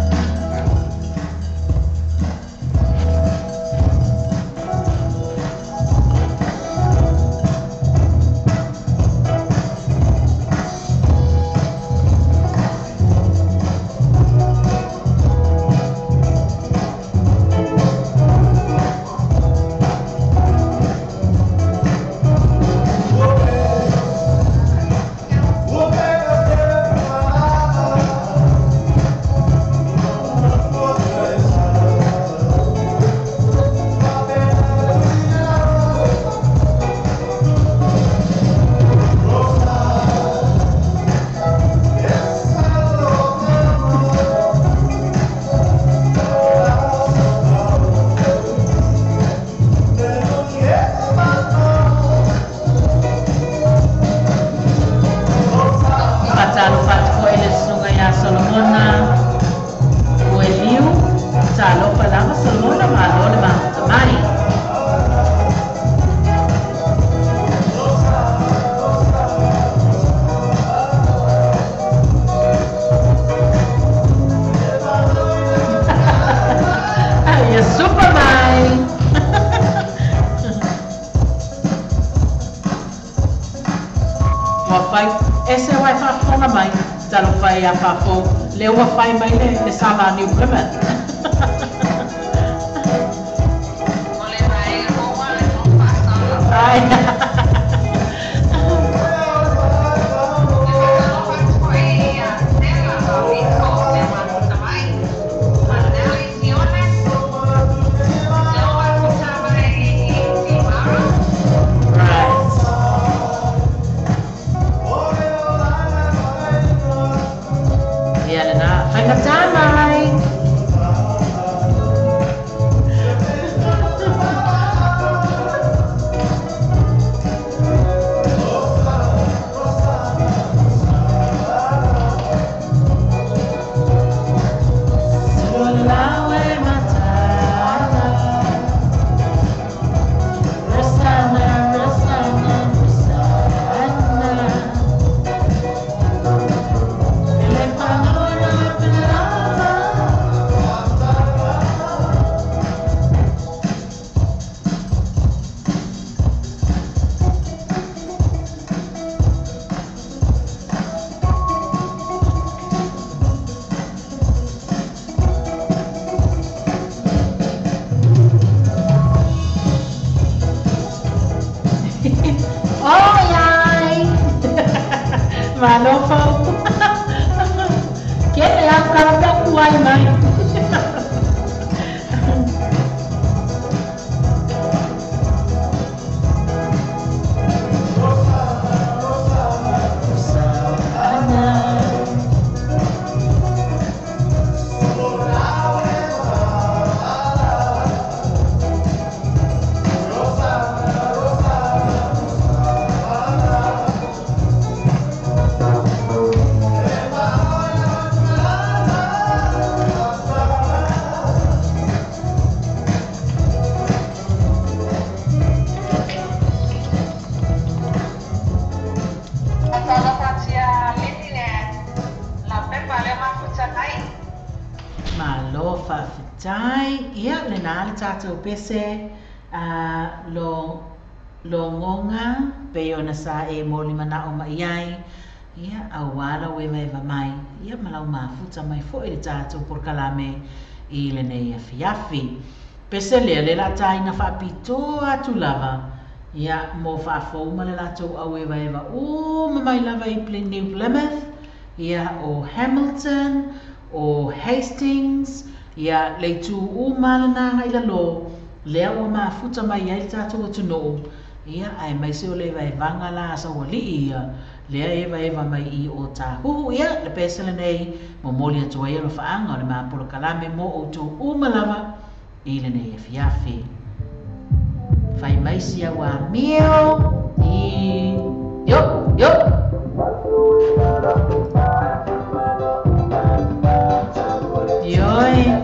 Faatalofa atu foi le susuga ia Solomona Ueliu. Talofa lava Solomona, malo le mafuta mai. Ia supa mai. Ua fai Ese wai faafofoga mai talofa e ia fafou lea ua fai mai le sala a New Plymouth. Ai. Pese lo ngonga pe ona sa e moli mana o mai ai ia auala ue mai va mai ia malau mafuta mai foi le tatou polokalame i lenei afiafi. Pese lea le la taina faapitoa atu lava ia mo faafou ma le latou auevaeva uma mai lava i New Plymouth ia o Hamilton o Hastings ia le itu uma lena i lalo lea ua mafuta mai ai le tatou atunuu ia ae mai se o le vaevaga la sauali'i ia lea e vaeva mai i o tāhuhu ia le pese lenei momoli atu ai alofaaga o le mapolokalame mo outou uma lava i lenei afiafi. Fai mai si au amio i yo yo. Yoi.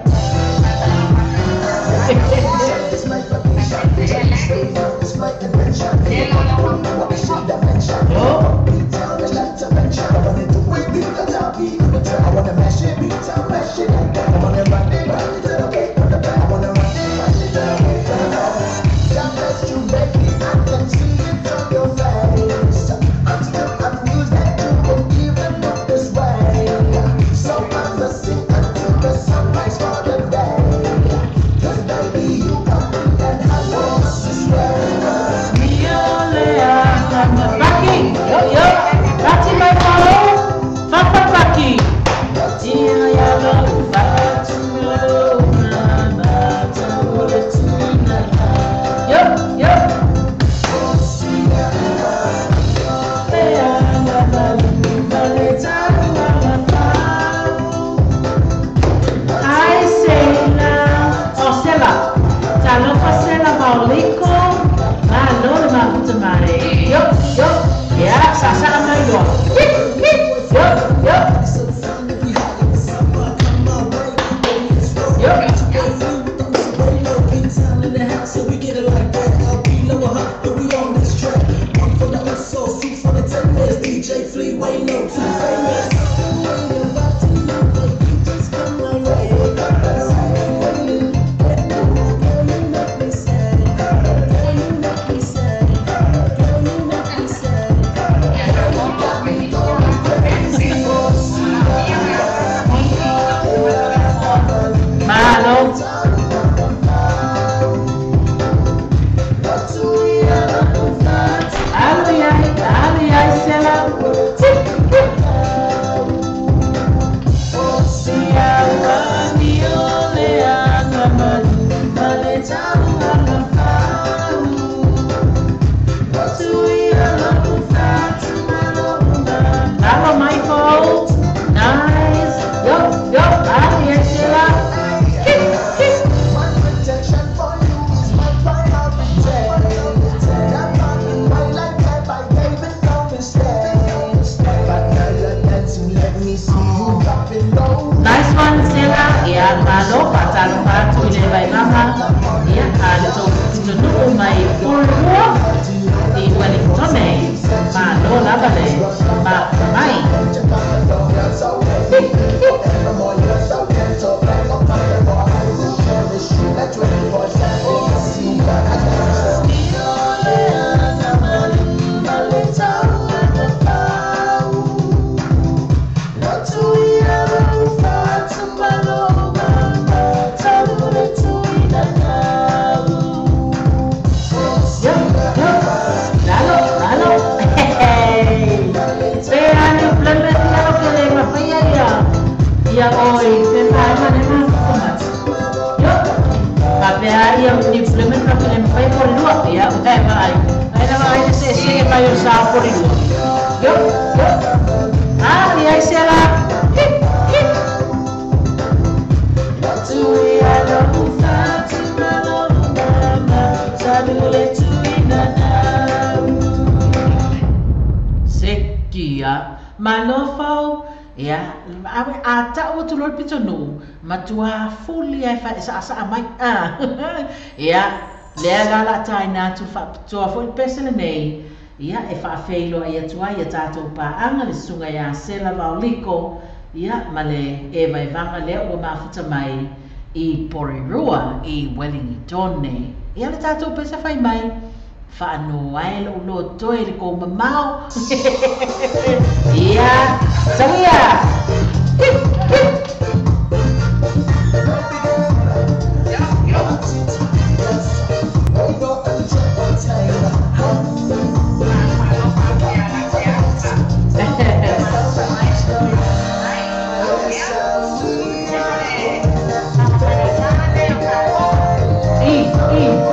le Vaevaga ia a le tou pitonuu mai Porirua i Wellingtone. Malo lava le mafuta mai. Yo, yo, lalo, lalo. Hey. Pe ani pleme lalo ke le mafia ia. Ia oi, pe pa ma ne ma kuma. Yo. Pa pe ia ni pleme pa ke le mafia Porirua. Ia, eh ma ai. Ai na ai se se ke pa yo sa Porirua. Yo, yo. Ah, ia se la. Hip, hip. Sekia malofau ia awe a ta'u atu loa le pitonuu matuā fuli ai fa'aesaʻasaʻa mai a ia lea la la taina atu fa'apitoa fo'i le pese lenei ia e fa'afeiloa'i atu ai ia tatou pa'aga le susuga iā Sela Vaoliko ia ma le e Vaevaga lea ua mafuta mai i Porirua i Wellingtone. Ia le tatou pese fai mai fa'anoa ai lo'u lotoe le kou mamao. Ia tauia. Hip, hip. I, i.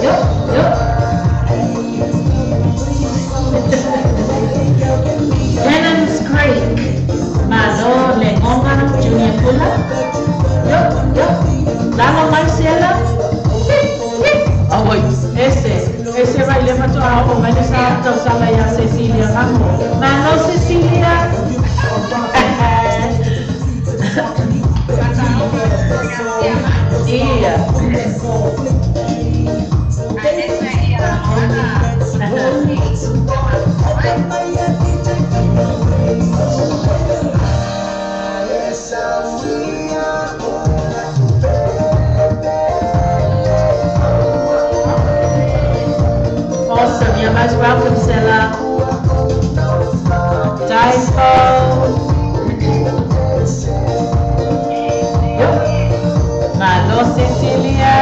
Yo, yo. Cannons Creek. Malo le Ngonga Junior Pula. Yo, yo. Lalo mai Sela. Hip, hip. Oh, wait. Ese baile mato a o mai sa tau sala ia Cecilia Ramo. Malo Cecilia. Ia. Awesome. You're most welcome, Sela. Typo. Yo. Malo Cecilia.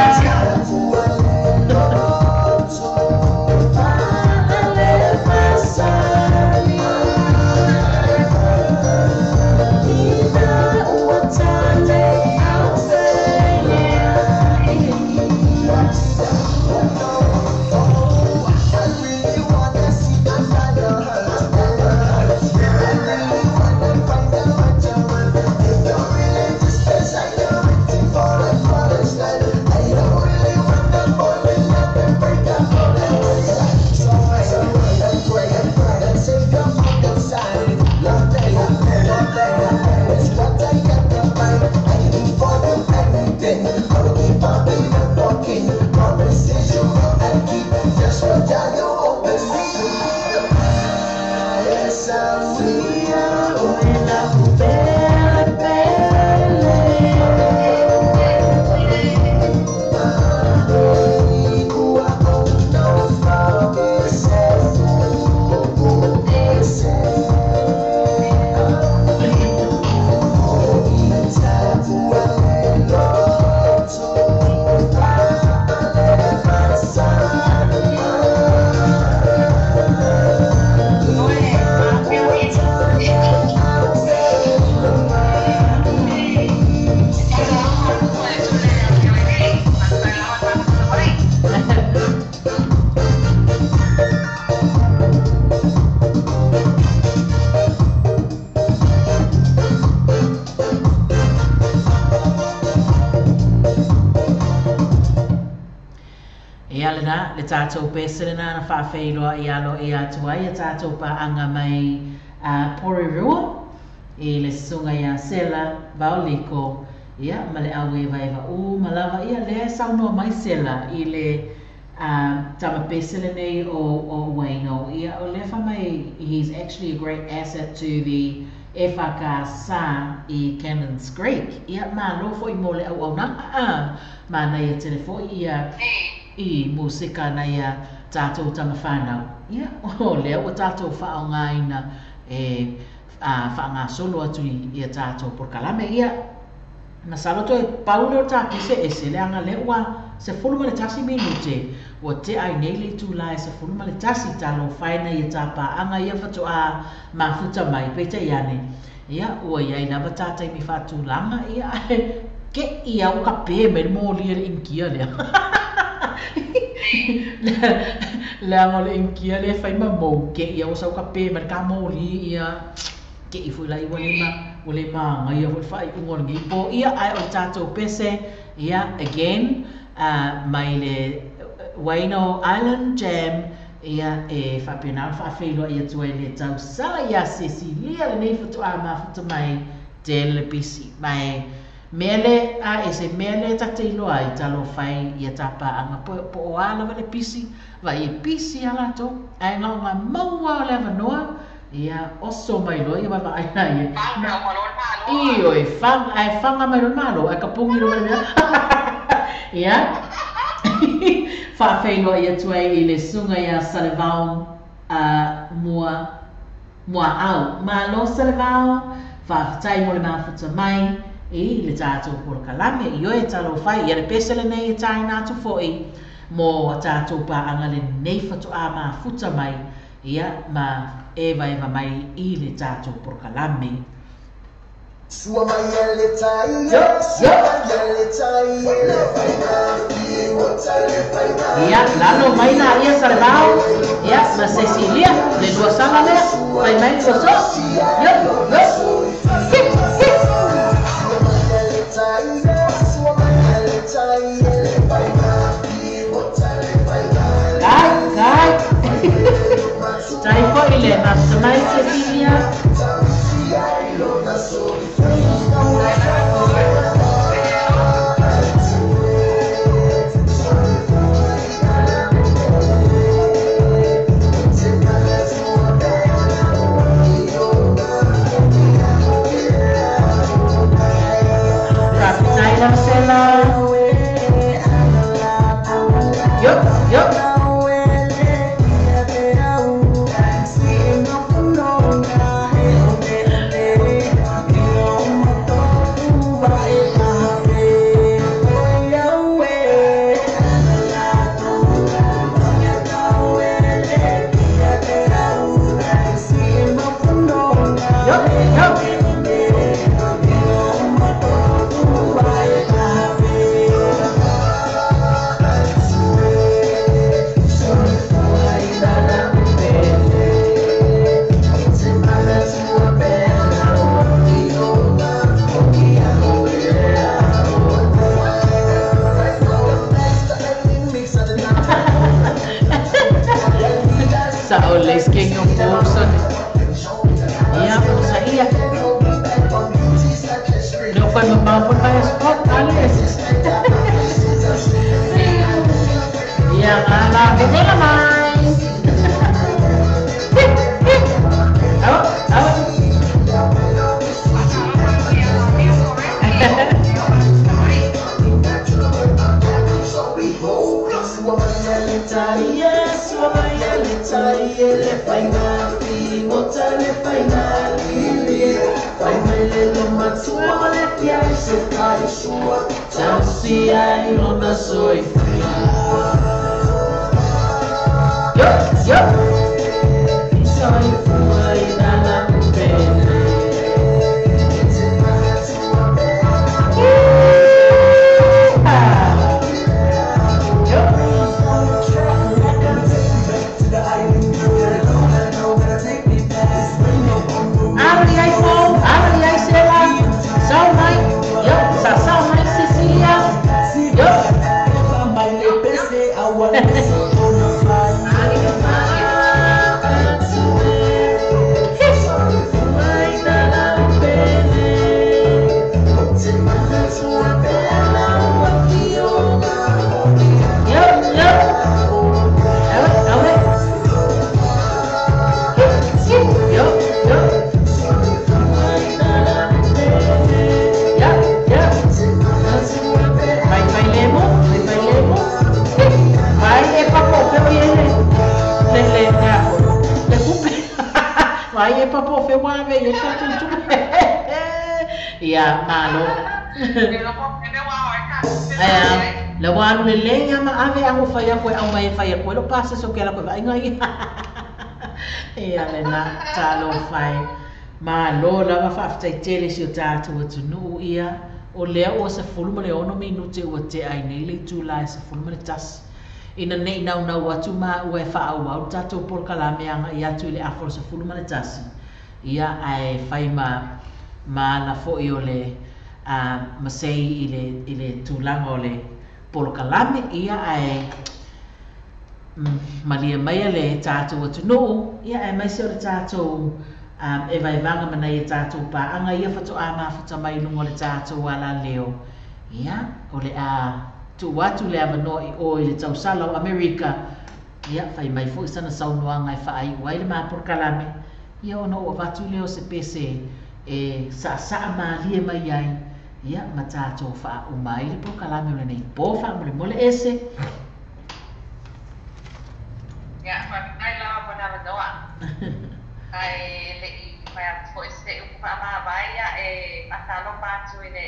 lena le tātou pese lena na whaawheiloa i alo i atua i a tātou pāanga mai Porirua i le susunga ia Sela Vaoliko ia ma le au eva eva u malava ia lea saunoa mai Sela i le tama pese lenei o Waino ia o lea mai he's actually a great asset to the FKS i Cannons Creek ia malo foi mo le au au na mana ia telefo ia i musika na ia tātou tama whanau ia o lea o tātou whaongaina e whaangasolo atu i a tātou porokalame ia na salo toe paule o tā pese e se leanga le ua se fulu ma le tasi minute ua te ai nei le tūla e se fulu ma le tasi talo whaina ia tā pāanga ia whatu a mafuta mai peita iane ia ua iai lava tātai mi whātūlanga ia ke ia o ka pē me mōli e le inkia lea lea mo le inkia le whai ma mou ke ia o sau ka pē me ka mōli ia ke i fui lai ua le maanga ia fui whai ungo ngi po ia ai o tātou pese ia again mai le Waino Island Jam ia e whapena whaawheiloa ia tua i le tau sala ia Cecilia le nei whatua mafuta mai te le pisi mai mele a e se mele tate iloa i talo whai ia tapa anga po o ala le pisi vai e pisi ala tō ai ngā ngā maua o le avanoa ia oso mai loa ia vai vai na ia io e fanga ai fanga mai loa malo ai ka pungi loa le mea ia whaawheiloa ia tua i le sunga ia Salevao mua au malo Salevao whaawhatai mo le mafuta mai i le tātou porokalame i oe talo whai ia le pese le nei e tāina atu foi mo tātou pāanga le nei whatu a mafuta mai ia ma eva eva mai i le tātou porokalame. Sua mai le tai, sua mai le tai, le faina, ia, lalo mai na ia Salevao, ia, ma Cecilia, le lua sala lea, mai mai le so, ia, ia, hip, hip. Kai, kai. Tai foi le mafuta mai Cecilia. Yup, yup. Yup, yup. Sa o les king o person. Ia, sa ia. No fai mamau por mai spot ales. Ia ngala venela mai. Hip hip. Au, au. Yup, yup. Yup. ai tatou tupe. Ia, malo. Ae a? La ua alu lelei lava ma ave a ua fai aku e aumai e fai atu ai lou pasese ou te alu atu e vaai ia. Ia lena, talofa e. Malo lava faafetai tele i si o tatou atunuu ia. O lea ua 16 minute ua tea ai nei le itula e 11. Ina ne i naunau atu maua e faaauau le tatou polokalame agai atu i le afa o le 11, ia ae fai ma ma ala foi o le a masei i le i le tulaga o le polokalame, ia ae malie maia le tatou atunuu, ia aemaise o le tatou evaevaga ma nai a tatou paaga ia faatoa mafuta mai i luga o le tatou alaleo, ia, o le a tuu atu le avanoa i o i le tausala o Amerika, ia, fai mai foi sana saunoaga e faaiu ai le ma polokalame, ia ona ou avatu lea o se pese e saasaa malie mai ai, ia, ma tatou faauma ai le polokalame o lenei po faamolemole ese. Ia, faafetai lava mo le avanoa. Ae le i fai atu foi se upu faamavae, ia, e faatalofa atu i le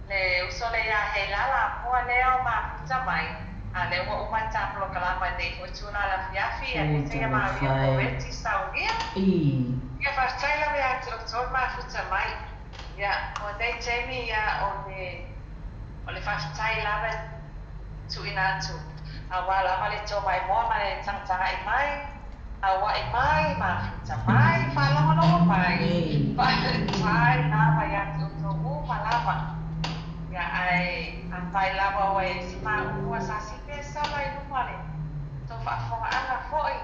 le uso lea ia Heilala Amoa lea o mafuta mai, a lea ua uma le ta polokalama i lenei foi tulaga i le afiafi, Oi, aemaise ia Maria talofa e. Goretti Saunia. I. Ia, faafetai lava ia te outou le mafuta mai. Ia, o lenei taimi, ia, o le o le faafetai lava e tuuina atu aua lava le too maimoa ma le tagatagai mai, aua'i mai, mafuta mai, faalogologo mai, Ei. faafetai lava ia te outou uma lava. Ia, ae afai lava ua i ai se maua sa sipe sala i luma o le tou faafofogaaga foi,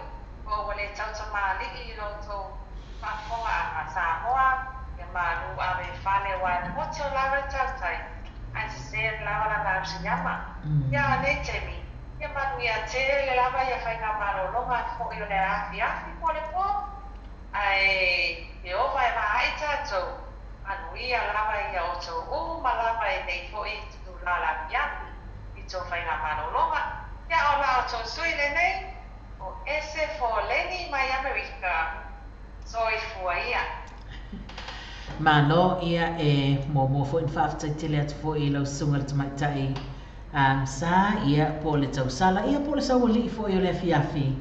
po ua le tautamalii i lo outou faafofogaaga Samoa, ia malu ave i fale aua e poto lava le tautai ae sese lava lana ausiliama. Ia, a nei taimi, ia manuia tele lava ia faigamalologa foi o le afiafi po o le po, ae Ieova e vaai tatou, manuia lava ia outou uma lava i nei foi itula o le afiafi i tou faigamalologa. Ia, o la outou sui lenei, o Ese Foleni mai Amerika. Soifua ia. Malo, ia e muamua foi ona faafetai tele atu foi i lau susuga i le Tamaitai Sa, ia, po o le tausala, ia, po o le saualii foi o le afiafi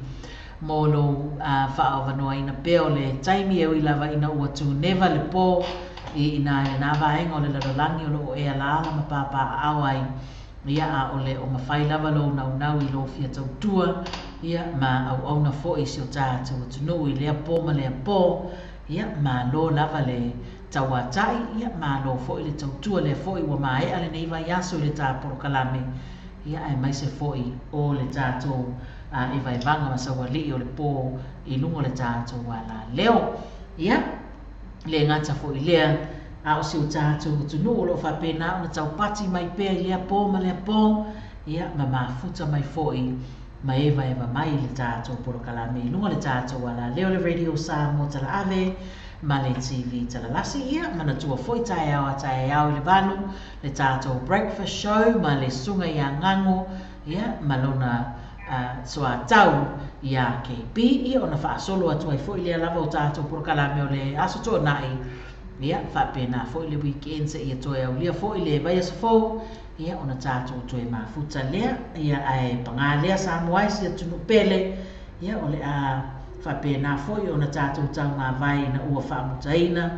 mo lou faaavanoaina pea o le taimi e ui lava ina ua tuneva le po i ina i lena vaega o le lalolagi o lo o e alaala ma papaaao ai, ia, a o le o mafai lava lou naunau i lou fia tautua, ia, ma auauna foi i si o tatou atunuu i lea po ma lea po, ia, malo lava le tauatai, ia, malo foi le tautua lea foi ua maea lenei vaiaso i le ta polokalame, ia, aemaise foi o le tatou evaevaga ma saualii o le po i luga o le tatou alaleo. Ia, le gata foi i lea, a o si o tatou atunuu o lo o faapena ona taupati mai pea i lea po ma lea po, ia, ma mafuta mai foi ma evaeva mai i le tatou polokalame i luga o le tatou alaleo le Radio Samoa Talaave ma le TV Talalasi. Ia, manatua foi taeao a taeao i le 8 le tatou breakfast show ma le susuga ia Gago, ia, ma lona soatau ia KB, ia, ona faasolo atu ai foi lea lava o tatou polokalame o le Aso Toonai, ia, faapena foi le weekend seia toe aulia foi le vaiaso fou, ia, ona tatou toe mafuta lea, ia, ae paga lea Samoa e si atunuu pele, ia, o le a faapena foi ona tatou taumavae ina ua faamutaina,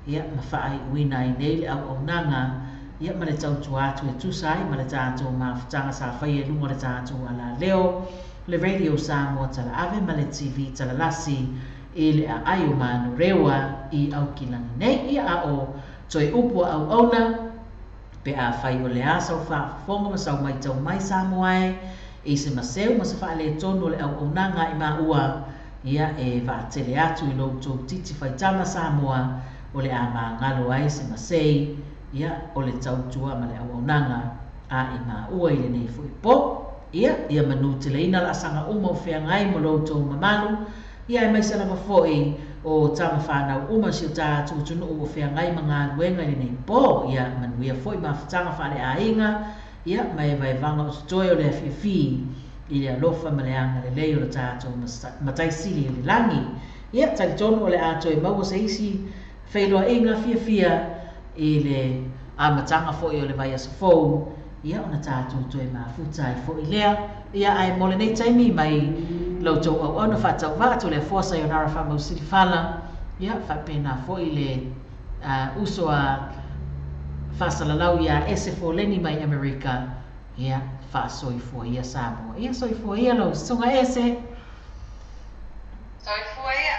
ia, ma faaiuina ai nei le auaunaga, ia, ma le tautua atu e tusa ai ma le tatou mafutaga sa faia i luga o le tatou alaleo, le Radio Samoa Talaave ma le TV Talalasi i le aai o Manurewa i Aukilani nei, ia, a o toe upu a auauna, pe afai o le a sau faafofoga ma sau maitau mai Samoa e i se maseu ma se faaletonu o le auaunaga a i maua, ia, e vaatele atu i lo outou titi faitama Samoa o le a magalo ai se masei, ia, o le tautua ma le auaunaga a i maua i lenei foi po. Ia, ia manuteleina laasaga uma o feagai mo lo outou mamalu, ia, aemaise lava foi o tama fanau uma si o tatou atunuu o feagai ma galuega i lenei po. Ia manuia foi mafutaga faaleaiga, ia, ma evaevaga o totoe o le afiafi i le alofa ma le agalelei o le tatou Matai Sili i le lagi. Ia, talitonu o le a toe maua se isi Feiloaiga fiafia i le amataga foi o le vaiaso fou, ia ona tatou toe mafuta ai foi lea. Ia ae mo lenei taimi mai la outou auauna faatauvaa Toleafoa Sayonara Faamausili Fala, ia faapena foi le uso a faasalalau iā Ese Foleni mai Amerika, ia faasoifua ia Samoa. Ia soifua ia lau susuga Ese. Soifua ia.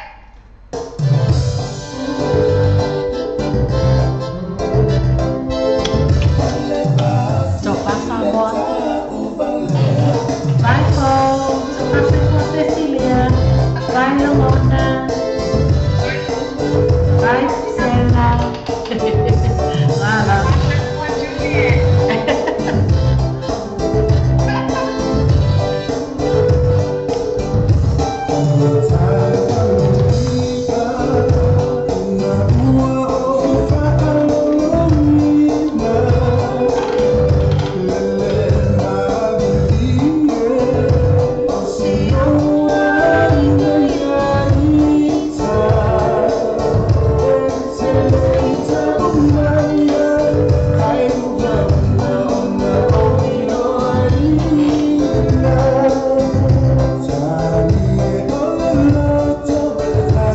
Tofa Samoa. Bye folks. Tofa soifua Cecilia. Bye Lomona. Bye Stella. Lala. Soifua Juliet.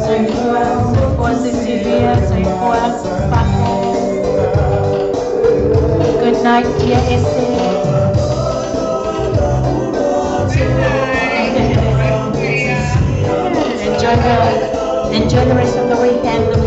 Soifua, soifua Cecilia, soifua Paco. Good night, dear Ese. Good night. Enjoy the rest of the weekend.